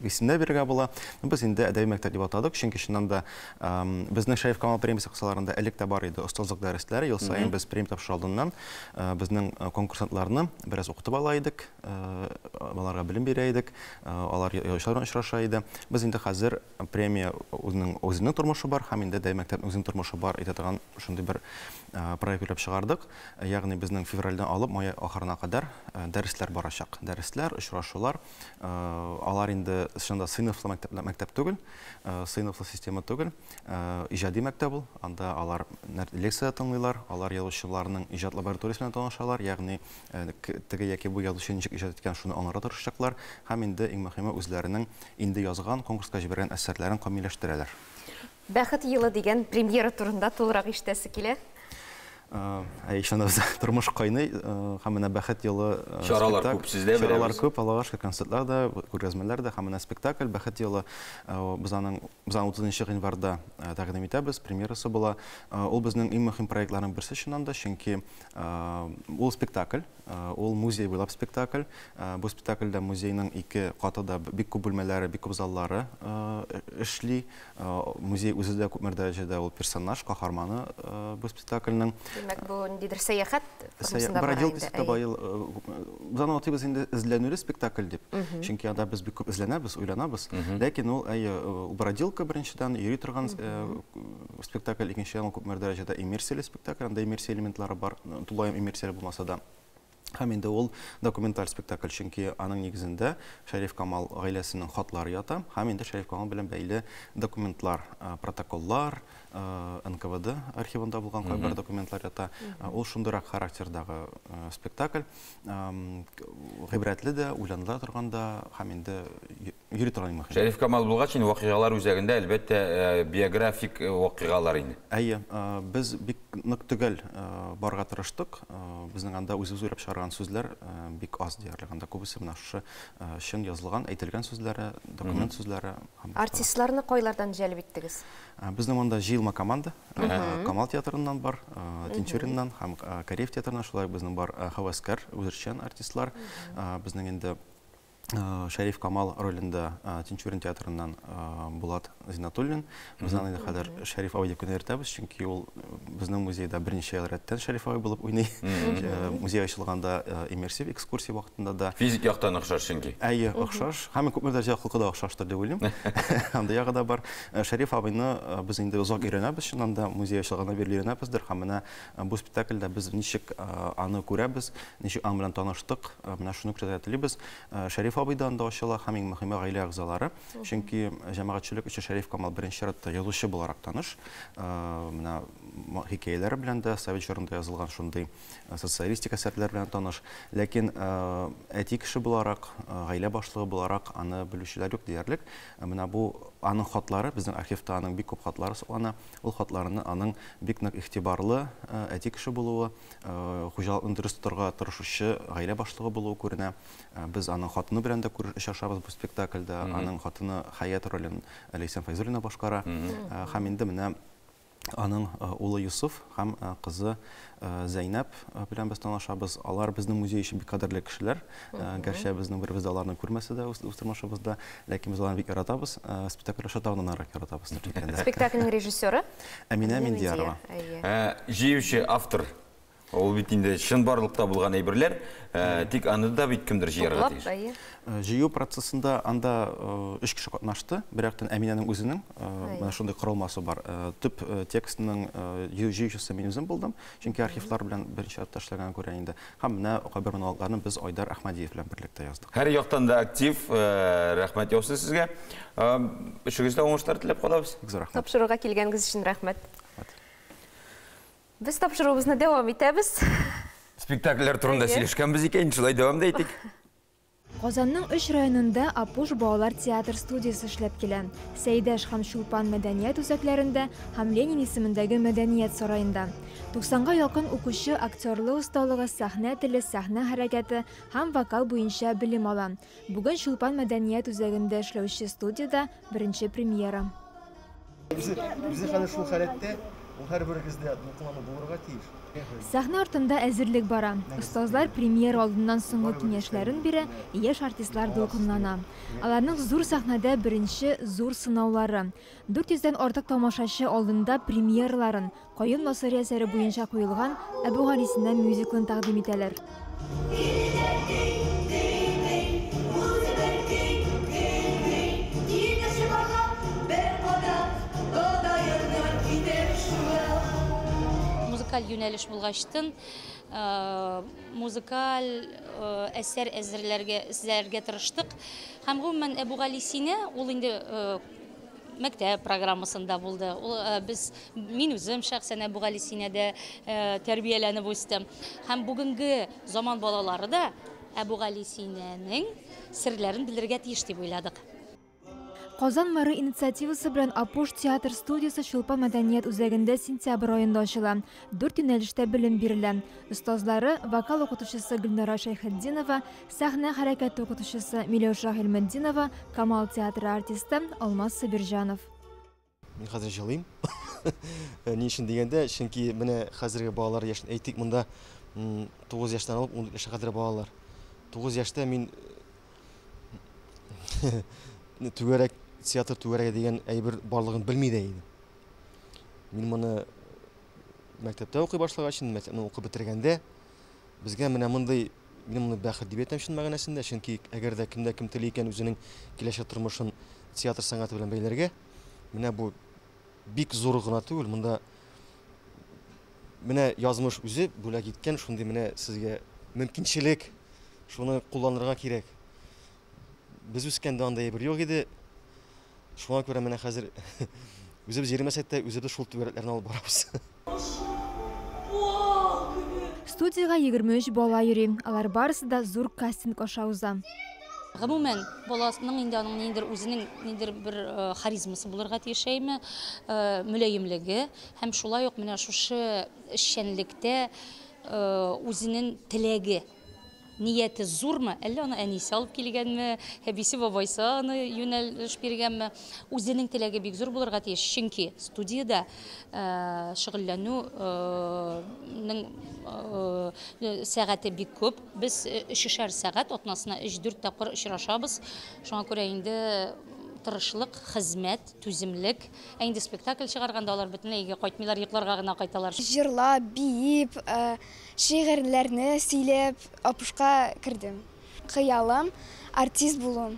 исемнәр бирергә була. Без инде әдәби мәктәп дип атадык, чөнки чыннан да безнең Шәриф Камал премиясе кысаларында элек тә бар иде остазлык дәресләре. Ел саен без премия тапшыру алдыннан безнең конкурсантларны бераз укытып ала идек, аларга белем бирә идек, алар язучылар белән очраша иде. Без инде хәзер премия үзенең үзенең тормышы бар һәм инде әдәби мәктәпнең үзенең тормышы бар әйтә торган шундый бер проект уйлап чыгардык. Ягъни безнең февральдән алып май ахырына кадәр дәресләр барачак. Дәресләр, очрашулар, алар инде чынында сыйныфлы мәктәп, мәктәп түгел, сыйныфлы система түгел, иҗади мәктәп ул. Анда алар лекция тыңлыйлар, алар язучыларның иҗат лабораториясе белән танышалар, ягъни теге яки бу язучы ничек иҗат иткән, шуны аңларга тырышачаклар һәм инде иң мөһиме үзләренең инде язган, конкурска җибәргән әсәрләрен камилләштерәләр. Бәхет елы дигән премьера турында тулырак ишетәсе килә. Әй, чыннан тормыш кайный, һәм менә Бәхет елы Чаралар күп сездә, беләбез. Чаралар күп, Аллага шөкер, концертлар да, күргәзмәләр дә, һәм менә спектакль Бәхет елы, без аның, без аны 30 гыйнварда тәкъдим итәбез, премьерасы була. Ул безнең иң мөһим проектларның берсе чыннан да, чөнки ул спектакль, ул музей буйлап спектакль. Бу спектакльдә музейның ике каты да бик күп бүлмәләре, бик күп заллары эшли. Музей үзе дә күпмер дәрәҗәдә ул персонаж, каһарманы бу спектакльнең. Димәк, бу ниндидер сәяхәт формасында бара Бродилка инде. дип таба ел, без аны атыйбыз инде эзләнүле спектакль дип. Чөнки анда без бик күп эзләнәбез, уйланабыз. Ләкин ул, әйе, ул бродилка беренчедән, йөри торган спектакль, икенчедән ул күпмедер дәрәҗәдә иммерсияле спектакль, анда иммерсия элементлары бар, тулаем иммерсияле булмаса да. Һәм инде ул документаль спектакль, чөнки аның нигезендә Шәриф Камал гаиләсенең хатлары ята, һәм инде Шәриф Камал белән бәйле документлар, протоколлар, НКВД архивында булган кайбер документлар ята. Ул шундыйрак характердагы спектакль, гыйбрәтле дә, уйланыла торган да, һәм инде йөри торган иң мөһиме. Шәриф Камал булгач, инде вакыйгалар үзәгендә, әлбәттә, биографик вакыйгалар инде. Әйе, без бик нык төгәл барырга тырыштык. Безнең анда үзебез уйлап чыгарган сүзләр бик аз диярлек. Анда күбесе менә шушы чын язылган, әйтелгән сүзләре, документ сүзләре һәм башкалар. Артистларны кайлардан җәлеп иттегез? Безнең монда җыелма команда. Камал театрыннан бар, Тинчуриннан һәм Кариев театрыннан, шулай ук безнең бар һәвәскәр, үзешчән артистлар. Безнең инде Шәриф Камал ролендә Тинчурин театрыннан Булат Зиннатуллин. Без аны инде хәзер Шәриф абый дип кенә йөртәбез, чөнки ул безнең музейда берничә ел рәттән Шәриф абый булып уйный. Музей ачылганда иммерсив экскурсия вакытында да. Физик яктан охшаш чөнки. Әйе, охшаш. Һәм күпмедер дәрәҗәдә холкы да охшаштыр дип уйлыйм. Андый ягы да бар. Шәриф абыйны без инде озак өйрәнәбез, чыннан да музей ачылганнан бирле өйрәнәбездер. Һәм менә бу спектакльдә без ничек аны күрәбез, ничек аның белән таныштык, менә шуны күрсәтергә телибез. Шәриф абый да анда ачыла һәм иң мөһиме гаилә әгъзалары. Чөнки җәмәгатьчелек өчен Шәриф Камал беренче чиратта язучы буларак таныш. Менә хикәяләре белән дә, совет чорында язылган шундый социалистик әсәрләр белән таныш. Ләкин әти кеше буларак, гаилә башлыгы буларак аны белүчеләр юк диярлек. Менә бу аның хатлары, безнең архивта аның бик күп хатлары саклана. Ул хатларны аның бик нык игътибарлы әти кеше булуы, хуҗалыкны дөрес тотарга тырышучы гаилә башлыгы булуы күренә. Без аның хатыны белән дә очрашабыз бу спектакльдә. Аның хатыны Хәят ролен Ләйсән Фәйзуллина башкара. Һәм инде менә аның улы Юсуф һәм кызы Зәйнәп белән без танышабыз. Алар безнең музей өчен бик кадерле кешеләр. Гәрчә безнең беребез дә аларны күрмәсә дә үз тормышыбызда, ләкин без аларны бик яратабыз. Спектакль аша тагын да ныграк яратабыз, дип әйткәндә. Спектакльнең режиссеры? Әминә Миндиярова. Җыючы автор. Ул бит инде чынбарлыкта булган әйберләр, тик аны да бит кемдер җыярга Туплап, тиеш. әйе. Җыю процессында анда өч кеше катнашты. Бер яктан Әминәнең үзенең менә шундый корылмасы бар. Төп текстның җыючысы мин үзем булдым, чөнки архивлар белән беренче чиратта эшләгәнгә күрә инде. Һәм менә кайбер монологларны без Айдар Әхмәдиев белән берлектә яздык. Һәр яктан да актив, рәхмәт яусын сезгә. Эшегездә уңышлар теләп калабыз. Бик зур рәхмәт. Тапшыруга килгәнегез өчен рәхмәт. Без тапшыруыбызны дәвам итәбез. Спектакльләр турында сөйләшкәнбез икән, шулай дәвам да итик. Казанның өч районында Апуш балалар театр студиясе эшләп килә. Сәйдәш һәм Чулпан мәдәният үзәкләрендә һәм Ленин исемендәге мәдәният сараенда. Туксанга якын укучы актерлы осталыгы, сәхнә теле, сәхнә хәрәкәте һәм вокал буенча белем ала. Бүген Чулпан мәдәният үзәгендә эшләүче студияда беренче премьера. Үзе хәзер шул халәттә, ул һәрберегездә дулкынлану булырга тиеш. Сәхнә артында әзерлек бара. Остазлар премьера алдыннан соңгы киңәшләрен бирә, яшь артистлар дулкынлана. Аларның зур сәхнәдә беренче зур сынаулары. Дүрт йөздән артык тамашачы алдында премьераларын Каюм Насыйри әсәре буенча куелган Әбүгалисина мюзиклын тәкъдим итәләр. Музыкаль юнәлеш булгачтын, музыкаль әсәр әзерләргә, эзләргә тырыштык. Һәм гомумән Әбүгалисина ул инде мәктәп программасында булды. Ул без, мин үзем шәхсән Әбүгалисинәдә тәрбияләнеп үстем. Һәм бүгенге заман балалары да Әбүгалисинәнең серләрен белергә тиеш дип уйладык. Казан мэры инициативасы белән Апуш театр студиясе Чулпан мәдәният үзәгендә сентябрь аенда ачыла. Дүрт юнәлештә белем бирелә. Остазлары вокал укытучысы Гөлнара Шәйхетдинова, сәхнә хәрәкәте укытучысы Миләүшә Гыйльметдинова, Камал театры артисты Алмаз Сабирҗанов. Мин хәзер җылыйм. Ни өчен дигәндә, чөнки менә хәзерге балалар яшен әйтик, монда 9 яшьтән алып 14 яшькә кадәр балалар. 9 яшьтә мин түгәрәк, театр түгәрәге дигән әйбер барлыгын белми дә идем. Мин моны мәктәптә укый башлагач, инде мәктәпне укып бетергәндә, безгә менә мондый, мин моны бәхет дип әйтәм чын мәгънәсендә, чөнки әгәр дә кемдә кем тели икән үзенең киләчәк тормышын театр сәнгате белән бәйләргә, менә бу бик зур гына түгел, монда менә язмыш үзе бүләк иткән шундый менә сезгә мөмкинчелек, шуны кулланырга кирәк. Без үскәндә андый әйбер юк иде. Шуңа күрә менә хәзер үзебез йөрмәсәк тә, үзебез шул түгәрәкләрне алып барабыз. Студиягә 23 бала йөри. Алар барысы да зур кастинг аша уза. Гомумән, баласының инде аның ниндидер үзенең ниндидер бер харизмасы булырга тиеш, әйме, мөлаемлеге һәм шулай ук менә шушы эшчәнлектә үзенең теләге, нияте зурмы, әллә аны әнисе алып килгәнме, әбисе, бабайсы аны юнәлеш биргәнме, үзенең теләге бик зур булырга тиеш, чөнки студиядә шөгыльләнү нең сәгате бик күп. Без өчешәр сәгать, атнасына өч-дүрт тапкыр очрашабыз. Шуңа күрә инде тырышлык, хезмәт, түземлек. Ә инде спектакль чыгарганда алар бөтенләй өйгә кайтмыйлар, йокларга гына кайталар. Җырлап, биеп, шигырьләрне сөйләп, Апушка кердем. Хыялым, артист булу.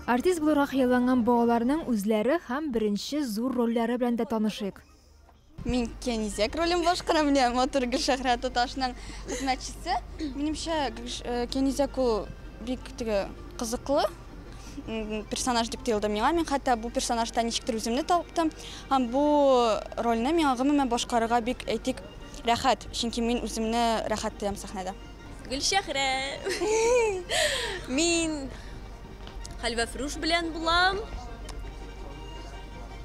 Артист булырга хыялланган балаларның үзләре һәм беренче зур рольләре белән дә танышыйк. Мин Кенизәк ролен башкарам, менә матур Гөлшәһрә туташның хезмәтчесе. Минемчә, Кенизәк ул бик теге кызыклы персонаж дип тоелды миңа. Мин хәтта бу персонажда ничектер үземне таптым. Һәм бу рольне миңа гомумән башкарырга бик, әйтик, рәхәт, чөнки мин үземне рәхәт тоям сәхнәдә. Гөлчәһрә. Мин Хәлвәфрүш белән булам.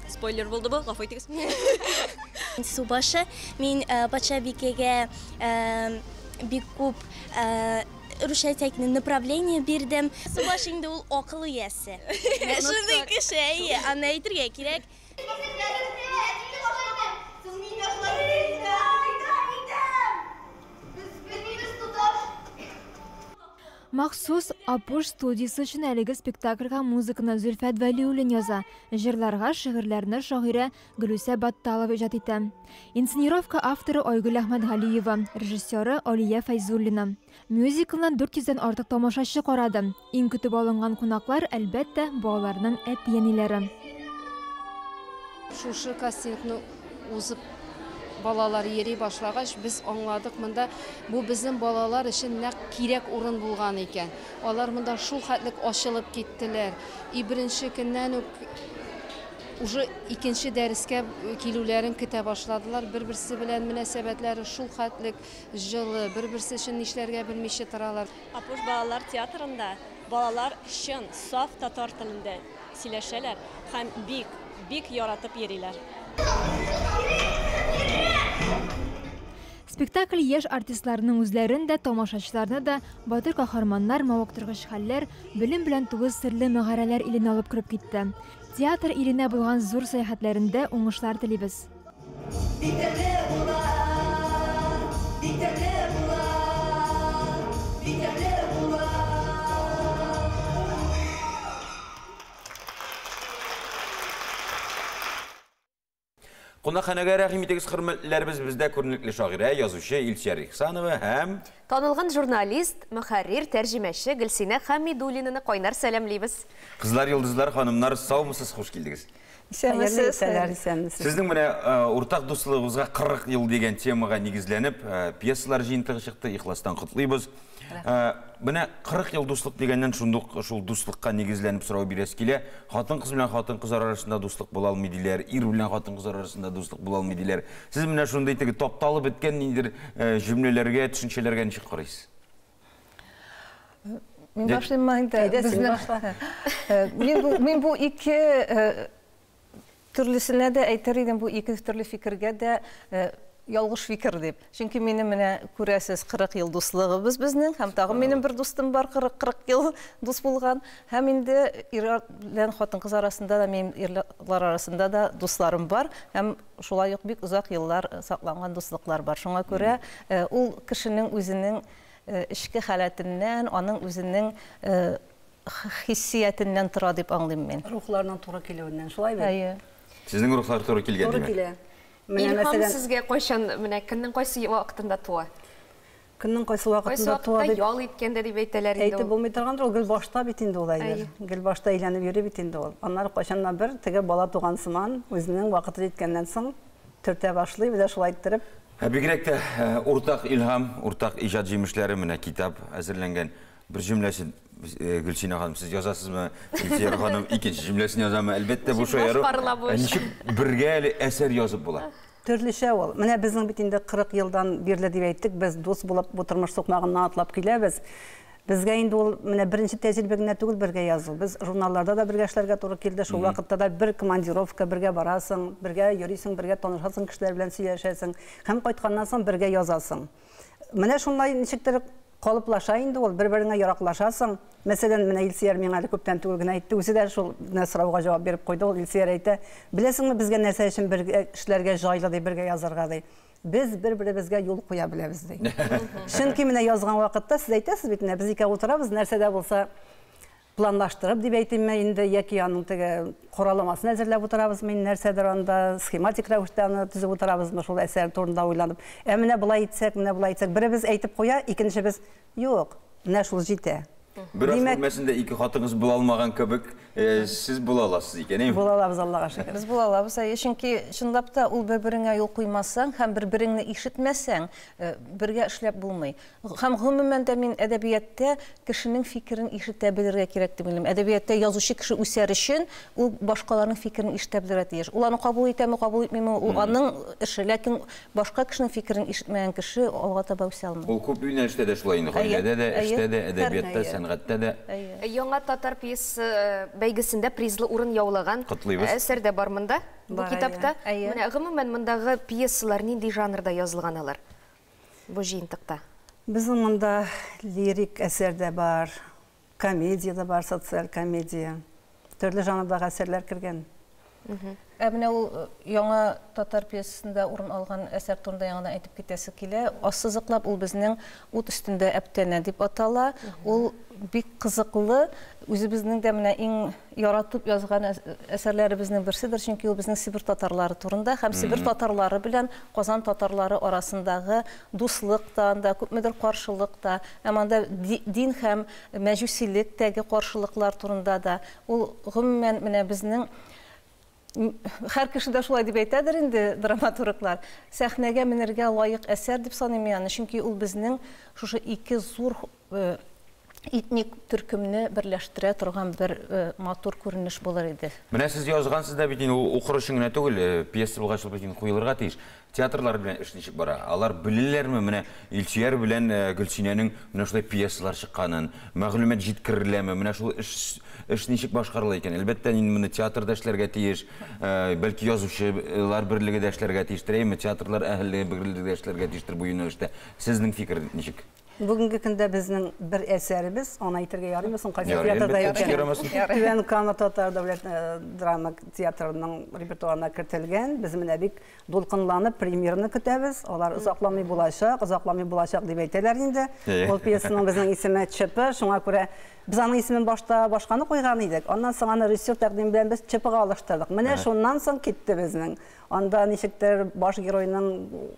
Спойлер булды бу, гафу итегез. Субашы, мин э, патшабикәгә э, бик күп э, русча әйтсәк, направление бирдем. Субаш инде ул акыл иясе. Шундый кеше, әйе, аны әйтергә кирәк. Махсус Апуш студиясе өчен әлеге спектакльгә музыканы Зөлфәт Вәлиуллин яза, җырларга шигырьләрне шагыйрә Гөлүсә Батталова иҗат итә. Инсценировка авторы Айгөл Әхмәтгалиева, режиссеры Алия Фәйзуллина. Мюзиклны 400 дән артык тамашачы карады. Иң көтеп алынган кунаклар, әлбәттә, балаларның әти-әниләре. Шушы кастингны узып балалар йөри башлагач, без аңладык, монда бу безнең балалар өчен нәкъ кирәк урын булган икән. Алар монда шул хәтлек ачылып киттеләр. И беренче көннән үк уже икенче дәрескә килүләрен көтә башладылар. Бер-берсе белән мөнәсәбәтләре шул хәтлек җылы, бер-берсе өчен нишләргә белмичә торалар. Апуш балалар театрында балалар чын, саф татар телендә сөйләшәләр һәм бик, бик яратып йөриләр. Спектакль яшь артистларның үзләрен дә, тамашачыларны да батыр каһарманнар, мавыктыргыч хәлләр, белем белән тулы серле мәгарәләр иленә алып кереп китте. Театр иленә булган зур сәяхәтләрендә уңышлар телибез. Бик тәмле була, бик тәмле була, бик тәмле була. Кунакханәгә рәхим итегез, хөрмәтлеләребез, бездә күренекле шагыйрә, язучы Илсөяр Ихсанова һәм Танылган журналист, мөхәррир, тәрҗемәче Гөлсинә Хәмидуллинаны кайнар сәламлибез. Кызлар, йолдызлар, ханымнар, саумысыз, хуш килдегез. Исәнмесез. Исәнмесез. Сезнең менә уртак дуслыгыбызга 40 ел дигән темага нигезләнеп, пьесалар җыентыгы чыкты, ихластан котлыйбыз. Менә 40 ел дуслык дигәннән шундук шул дуслыкка нигезләнеп сорау бирәсе килә. Хатын-кыз белән хатын-кызлар арасында дуслык була алмый диләр, ир белән хатын-кызлар арасында дуслык була алмый диләр. Сез менә шундый теге тапталып беткән ниндидер җөмләләргә, төшенчәләргә ничек карыйсыз? Мин башлыйммы инде? Мин бу мин бу ике төрлесенә дә әйтер идем, бу ике төрле фикергә дә ялгыш фикер дип. Чөнки минем менә күрәсез 40 ел дуслыгыбыз безнең һәм тагын минем бер дустым бар 40 40 ел дус булган. Һәм инде ир-ат белән хатын-кыз арасында да, минем ирләр арасында да дусларым бар һәм шулай ук бик озак еллар сакланган дуслыклар бар. Шуңа күрә ул кешенең үзенең эчке халәтеннән, аның үзенең хиссиятеннән тора дип аңлыйм мин. Рухларның туры килүеннән, шулай бит? Әйе. Сезнең рухлар туры килгән, Туры димәк. килә. Менә Илһам мәсәлән, сезгә кайчан, менә көннең кайсы вакытында туа? Көннең кайсы Кайсы вакытында туа вакытта дип ял иткәндә дип әйтәләр инде әйтеп ул. булмый торгандыр, ул гел башта бит инде ул әйбер. Әйе. Гел башта әйләнеп йөри бит инде ул. Аннары кайчаннан бер теге бала туган сыман үзенең вакыты җиткәннән соң төртә башлый, менә шулай иттереп. Ә бигрәк тә уртак илһам, уртак иҗат җимешләре менә китап әзерләнгән. Бер җөмләсен Гөлсинә ханым сез язасызмы? Илсөяр ханым икенче җөмләсен язамы? Әлбәттә, бу Ничек шаяру. башкарыла бу Ә эш? Ничек бергә әле әсәр язып була? Төрлечә ул. Менә безнең бит инде 40 елдан бирле дип әйттек, без дус булып бу тормыш сукмагыннан атлап киләбез. Безгә инде ул менә беренче тәҗрибә генә түгел бергә язу. Без журналларда да бергә эшләргә туры килде. Шул вакытта да бер командировка, бергә барасың, бергә йөрисең, бергә танышасың, кешеләр белән сөйләшәсең һәм кайтканнан соң бергә язасың. Менә шунлай ничектер калыплаша инде ул, бер-береңә яраклашасың. Мәсәлән, менә Илсөяр миңа әле күптән түгел генә әйтте, үзе дә шул менә сорауга җавап биреп куйды. Ул Илсөяр әйтә, беләсеңме, безгә нәрсә өчен бергә эшләргә җайлы ди, бергә язарга ди. Без бер-беребезгә юл куя беләбез ди. Чөнки менә язган вакытта сез әйтәсез бит, менә без икәү утырабыз, нәрсә дә булса планлаштырып дип әйтимме инде, яки аның теге кораламасын әзерләп утырабызмы инде, нәрсәдер анда схематик рәвештә аны төзеп утырабызмы, шул әсәр турында уйланып. Ә менә болай итсәк, менә болай итсәк, беребез әйтеп куя, икенчебез юк, менә шул җитә. Бер аш Димәк- бүлмәсендә ике хатыгыз була алмаган кебек, сез була аласыз икән, әйеме? Була алабыз, Аллага шөкер. Без була алабыз, әйе, чөнки чынлап та ул бер-береңә юл куймасаң һәм бер-береңне ишетмәсәң, бергә эшләп булмый. Һәм гомумән дә мин әдәбиятта кешенең фикерен ишетә белергә кирәк дип уйлыйм. Әдәбиятта язучы кеше үсәр өчен ул башкаларның фикерен ишетә белергә тиеш. Ул аны кабул итәме, кабул итмиме, ул аның эше, ләкин башка кешенең фикерен ишетмәгән кеше алга таба үсә алмый. Ул күп юнәлештә дә шулай инде, Әйе, гаиләдә дә, әйе. эштә дә, әдәбиятта, Әйе. сәнгатьтә дә. Яңа татар пьеса бәйгесендә призлы урын яулаган Котлыйбыз. әсәр дә бар монда, бу Бар, китапта. әйе. Менә гомумән мондагы пьесалар нинди жанрда язылган алар? Бу җыентыкта. Безнең монда лирик әсәр дә бар, комедия дә бар, социаль комедия. Төрле жанрдагы әсәрләр кергән. Ә менә ул яңа татар пьесасында урын алган әсәр турында яңадан әйтеп китәсе килә. Ассызыклап ул безнең Ут өстендә әптәнә дип атала. Ул бик кызыклы, үзебезнең дә менә иң яратып язган әсәрләребезнең берседер, чөнки ул безнең Себер татарлары турында һәм Себер татарлары белән Казан татарлары арасындагы дуслык та, анда күпмедер каршылык та, һәм анда дин һәм мәҗүсилектәге каршылыклар турында да. Ул гомумән менә безнең һәр кеше дә шулай дип әйтәдер инде драматурглар. Сәхнәгә менергә лаек әсәр дип саныйм мин аны, чөнки ул безнең шушы ике зур этник төркемне берләштерә торган бер матур күренеш булыр иде. Менә сез язгансыз да бит инде, ул укыр өчен генә түгел, пьеса булгач ул бит инде куелырга тиеш. Театрлар белән эш ничек бара? Алар беләләрме менә Илсөяр белән Гөлсинәнең менә шулай пьесалар чыкканын, мәгълүмат җиткереләме? Менә шул эш ничек башкарыла икән? Әлбәттә, инде моны театрда эшләргә тиеш, бәлки язучылар берлеге дә эшләргә тиештер, әйеме? Театрлар әһеллеге берлеге дә эшләргә тиештер бу юнәлештә. Сезнең фикер ничек? Бүгенге көндә безнең бер әсәребез, аны әйтергә ярыймы соң, кайсы Ярый, театрда әлбәттә, икән? ярамасын. Түбән Кама татар дәүләт драма театрының репертуарына кертелгән. Без менә бик дулкынланып премьераны көтәбез. Алар озакламый булачак, озакламый булачак дип әйтәләр инде. Ул пьесаның безнең исеме ЧП, шуңа күрә без аның исемен башта башканы куйган идек. Аннан соң аны режиссер тәкъдиме белән без ЧПга алыштырдык. Менә шуннан соң китте безнең. Анда ничектер баш геройның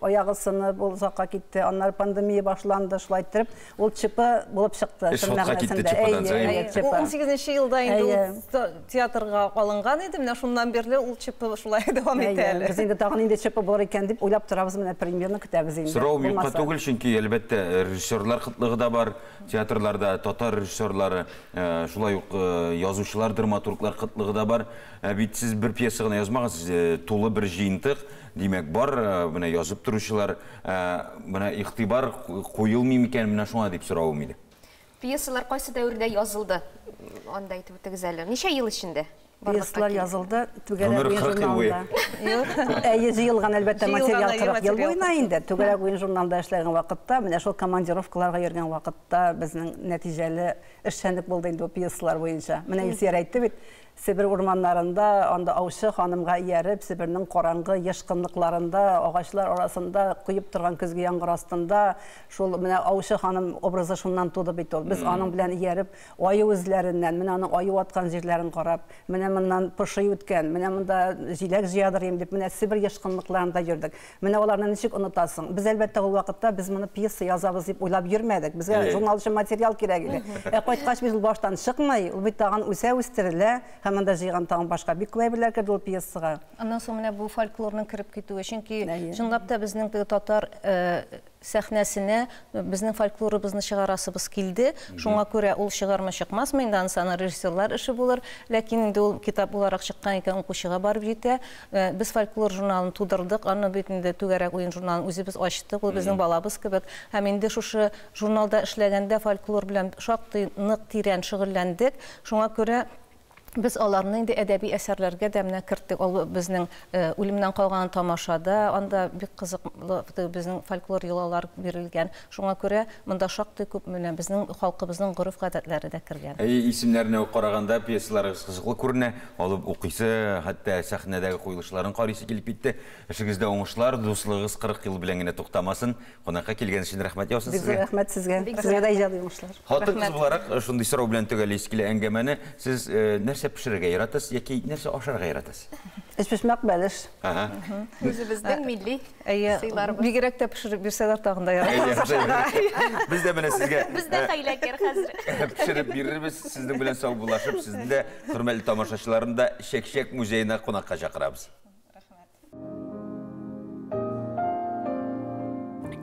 аягы сынып, ул озакка китте. Аннары пандемия башланды, шулай иттереп, ул ЧП булып чыкты. Эш хатка китте ЧПдан, Әйе, әйе. әйе, ЧП. Ул унсигезенче елда инде ул Әйе. театрга алынган иде, менә шуннан бирле ул ЧП шулай дәвам итә Әйе, әле. Без инде тагын инде ЧП булыр икән дип уйлап торабыз, менә премьерны көтәбез инде. Сорау юкка Булмаса. түгел, чөнки әлбәттә режиссерлар кытлыгы да бар, театрларда татар режиссерлары, шулай ук язучылар, драматурглар кытлыгы да бар. Бит сез бер пьеса гына язмагансыз, тулы бер җыентык, димәк, бар, менә язып торучылар, менә игътибар куелмый микән менә шуңа дип соравым иде. Пьесалар кайсы дәвердә язылды? Анда әйтеп үтегез әле. Ничә ел эчендә? Пьесалар язылды Түгәрәк Гомер уен кырык ел буе. журналында. Әйе, җыелган әлбәттә Җыелган, материал әйе, 40 ел материал. буена инде. Түгәрәк уен журналында эшләгән вакытта, менә шул командировкаларга йөргән вакытта безнең нәтиҗәле эшчәнлек булды инде бу пьесалар буенча. Менә Илсөяр әйтте бит, Себер урманнарында, анда аучы ханымга ияреп, Себернең караңгы ешкынлыкларында, агачлар арасында, коеп торган көзге яңгыр астында, шул менә аучы ханым образы шуннан туды бит ул. Без аның белән ияреп, аю эзләреннән, менә аның аю аткан җирләрен карап, менә моннан поши үткән, менә монда җиләк җыядыр им дип, менә Себер ешкынлыкларында йөрдек. Менә аларны ничек онытасың? Без, әлбәттә, ул вакытта без моны пьеса язабыз дип уйлап йөрмәдек. Безгә журнал өчен материал кирәк иде. Ә кайткач бит ул баштан чыкмый, ул бит тагын үсә, үстерелә һәм анда җыйган тагын башка бик күп әйберләр керде ул пьесага. Аннан соң менә бу фольклорның кереп китүе, чөнки чынлап та безнең теге татар сәхнәсенә безнең фольклорыбызны чыгарасыбыз килде. Шуңа күрә ул чыгармы, чыкмасмы, инде анысы аны режиссерлар эше булыр. Ләкин инде ул китап буларак чыккан икән, укучыга барып җитә. Без фольклор журналын тудырдык, аны бит инде Түгәрәк уен журналын үзебез ачтык, ул безнең балабыз кебек. Һәм инде шушы журналда эшләгәндә фольклор белән шактый нык, тирән шөгыльләндек. Шуңа күрә без аларны инде әдәби әсәрләргә дә менә керттек. Ул безнең Үлемнән калган тамашада, анда бик кызыклы безнең фольклор йолалар бирелгән. Шуңа күрә монда шактый күп менә безнең халкыбызның гореф-гадәтләре дә кергән. Әйе, исемнәренә үк караганда, пьесаларыгыз кызыклы күренә. Алып укыйсы, хәтта сәхнәдәге куелышларын карыйсы килеп китте. Эшегездә уңышлар, дуслыгыгыз 40 ел белән генә туктамасын. Кунакка килгән өчен рәхмәт яусын Бик зур сезгә. рәхмәт сезгә. Бик Сезгә дә иҗади уңышлар. Хатын-кыз буларак, шундый сорау белән төгәллисе килә әңгәмәне. Сез нәрсә пешерергә яратасыз яки нәрсә ашарга яратасыз? Өчпочмак, бәлеш. Ага. Үзебезнең милли Әйе, сыйларыбыз. бигрәк тә пешереп бирсәләр тагын да яратабыз ашарга. Без дә менә сезгә Без дә хәйләкәр хәзер. пешереп бирербез. Сезнең белән саубуллашып, сезне дә, хөрмәтле тамашачыларны да Чәк-чәк музеена кунакка чакырабыз.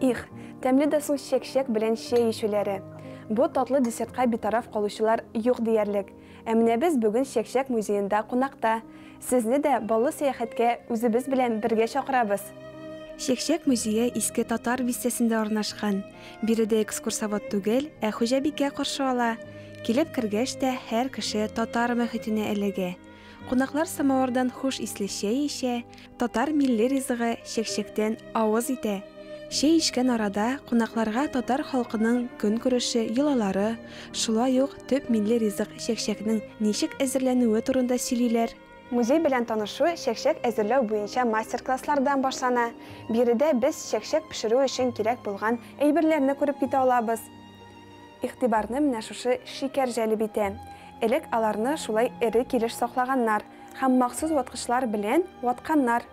Их, тәмле дә соң чәк-чәк белән чәй эчүләре. Бу татлы десертка битараф калучылар юк диярлек. Ә менә без бүген Чәк-чәк музеенда кунакта. Сезне дә баллы сәяхәткә үзебез белән бергә чакырабыз. Чәк-чәк музее Иске Татар бистәсендә урнашкан. Биредә экскурсовод түгел, ә хуҗабикә каршы ала. Килеп кергәч тә һәр кеше татар мохитенә эләгә. Кунаклар самавырдан хуш исле чәй эчә, татар милли ризыгы чәкчәктән авыз итә. Чәй эчкән арада кунакларга татар халкының көнкүреше, йолалары, шулай ук төп милли ризык чәкчәкнең ничек әзерләнүе турында сөйлиләр. Музей белән танышу чәкчәк әзерләү буенча мастер-класслардан башлана. Биредә без чәкчәк пешерү өчен кирәк булган әйберләрне күреп китә алабыз. Игътибарны менә шушы шикәр җәлеп итә. Элек аларны шулай эре килеш саклаганнар һәм махсус ваткычлар белән ватканнар.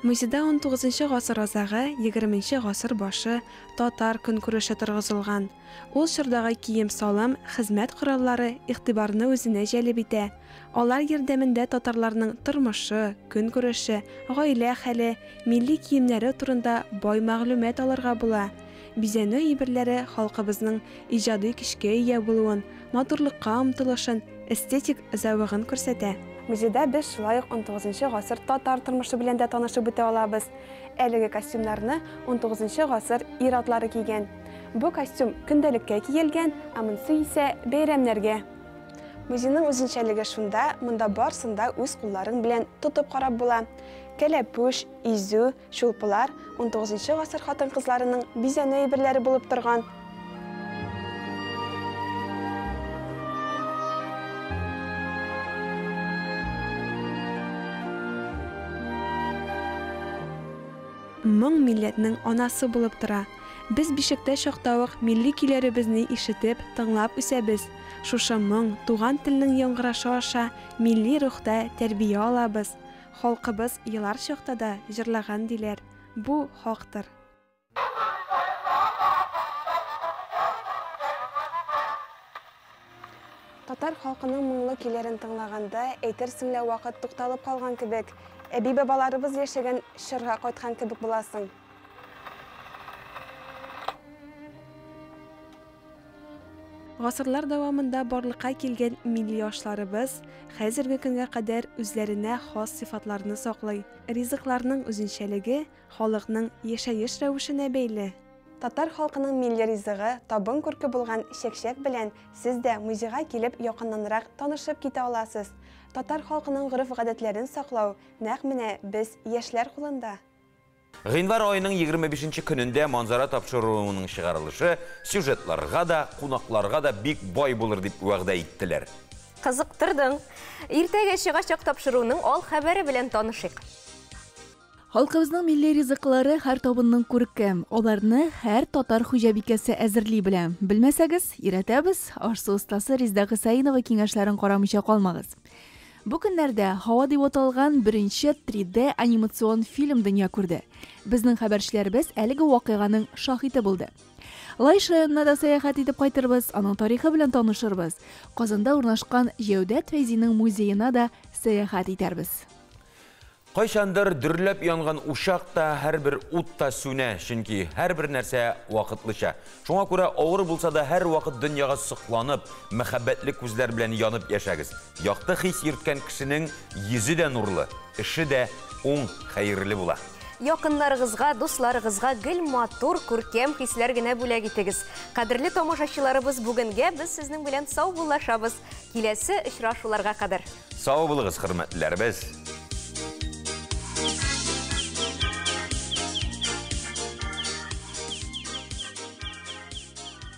Музейда унтугызынчы гасыр азагы, егерменче гасыр башы татар көнкүреше торгызылган. Ул чордагы кием-салым, хезмәт кораллары игътибарны үзенә җәлеп итә. Алар ярдәмендә татарларның тормышы, көнкүреше, гаилә хәле, милли киемнәре турында бай мәгълүмат алырга була. Бизәнү әйберләре халкыбызның иҗади көчкә ия булуын, матурлыкка омтылышын, эстетик зәвыгын күрсәтә. Музейда без шулай ук унтугызынчы гасыр татар тормышы белән дә танышып үтә алабыз. Әлеге костюмнарны унтугызынчы гасыр ир-атлары кигән. Бу костюм көндәлеккә киелгән, ә монысы исә бәйрәмнәргә. Музейның үзенчәлеге шунда, монда барысын да үз кулларың белән тотып карап була. Кәләпүш, изү, чулпылар унтугызынчы гасыр хатын-кызларының бизәнү әйберләре булып торган. Моң милләтнең анасы булып тора. Без бишектә чакта ук милли көйләребезне ишетеп, тыңлап үсәбез. Шушы моң, туган телнең яңгырашы аша милли рухта тәрбия алабыз. Халкыбыз елар чакта да җырлаган диләр. Бу хактыр. Татар халкының моңлы көйләрен тыңлаганда, әйтерсең лә вакыт тукталып калган кебек, әби-бабаларыбыз яшәгән чорга кайткан кебек буласың. Гасырлар дәвамында барлыкка килгән милли ашларыбыз хәзерге көнгә кадәр үзләренә хас сыйфатларны саклый. Ризыкларның үзенчәлеге халыкның яшәеш рәвешенә бәйле. Татар халкының милли ризыгы, табын күрке булган чәкчәк белән сез дә музейга килеп якыннанрак танышып китә аласыз. Татар халкының гореф-гадәтләрен саклау нәкъ менә без, яшьләр кулында. Гыйнвар аеның 25 нче көнендә Манзара тапшыруының чыгарылышы сюжетларга да, кунакларга да бик бай булыр дип вәгъдә иттеләр. Кызыктырдың. Иртәгә чыгачак тапшыруның ал хәбәре белән танышыйк. Халкыбызның милли ризыклары һәр табынның күрке. Аларны һәр татар хуҗабикәсе әзерли белә. Белмәсәгез, өйрәтәбез. Аш-су остасы Резда Хөсәенова киңәшләрен карамыйча калмагыз. Бу көннәрдә Һава дип аталган беренче 3D анимацион фильм дөнья күрде. Безнең хәбәрчеләребез әлеге вакыйганың шаһиты булды. Лаеш районына да сәяхәт итеп кайтырбыз, аның тарихы белән танышырбыз. Казанда урнашкан Җәүдәт Фәйзинең музеена да сәяхәт итәрбез. Кайчандыр дөрләп янган учак та, һәрбер ут та сүнә, чөнки һәрбер нәрсә вакытлыча. Шуңа күрә авыр булса да һәрвакыт дөньяга сокланып, мәхәббәтле күзләр белән янып яшәгез. Якты хис йөрткән кешенең йөзе дә нурлы, эше дә уң, хәерле була. Якыннарыгызга, дусларыгызга гел матур, күркәм хисләр генә бүләк итегез. Кадерле тамашачыларыбыз, бүгенгә без сезнең белән саубуллашабыз. Киләсе очрашуларга кадәр. Сау булыгыз, хөрмәтлеләребез!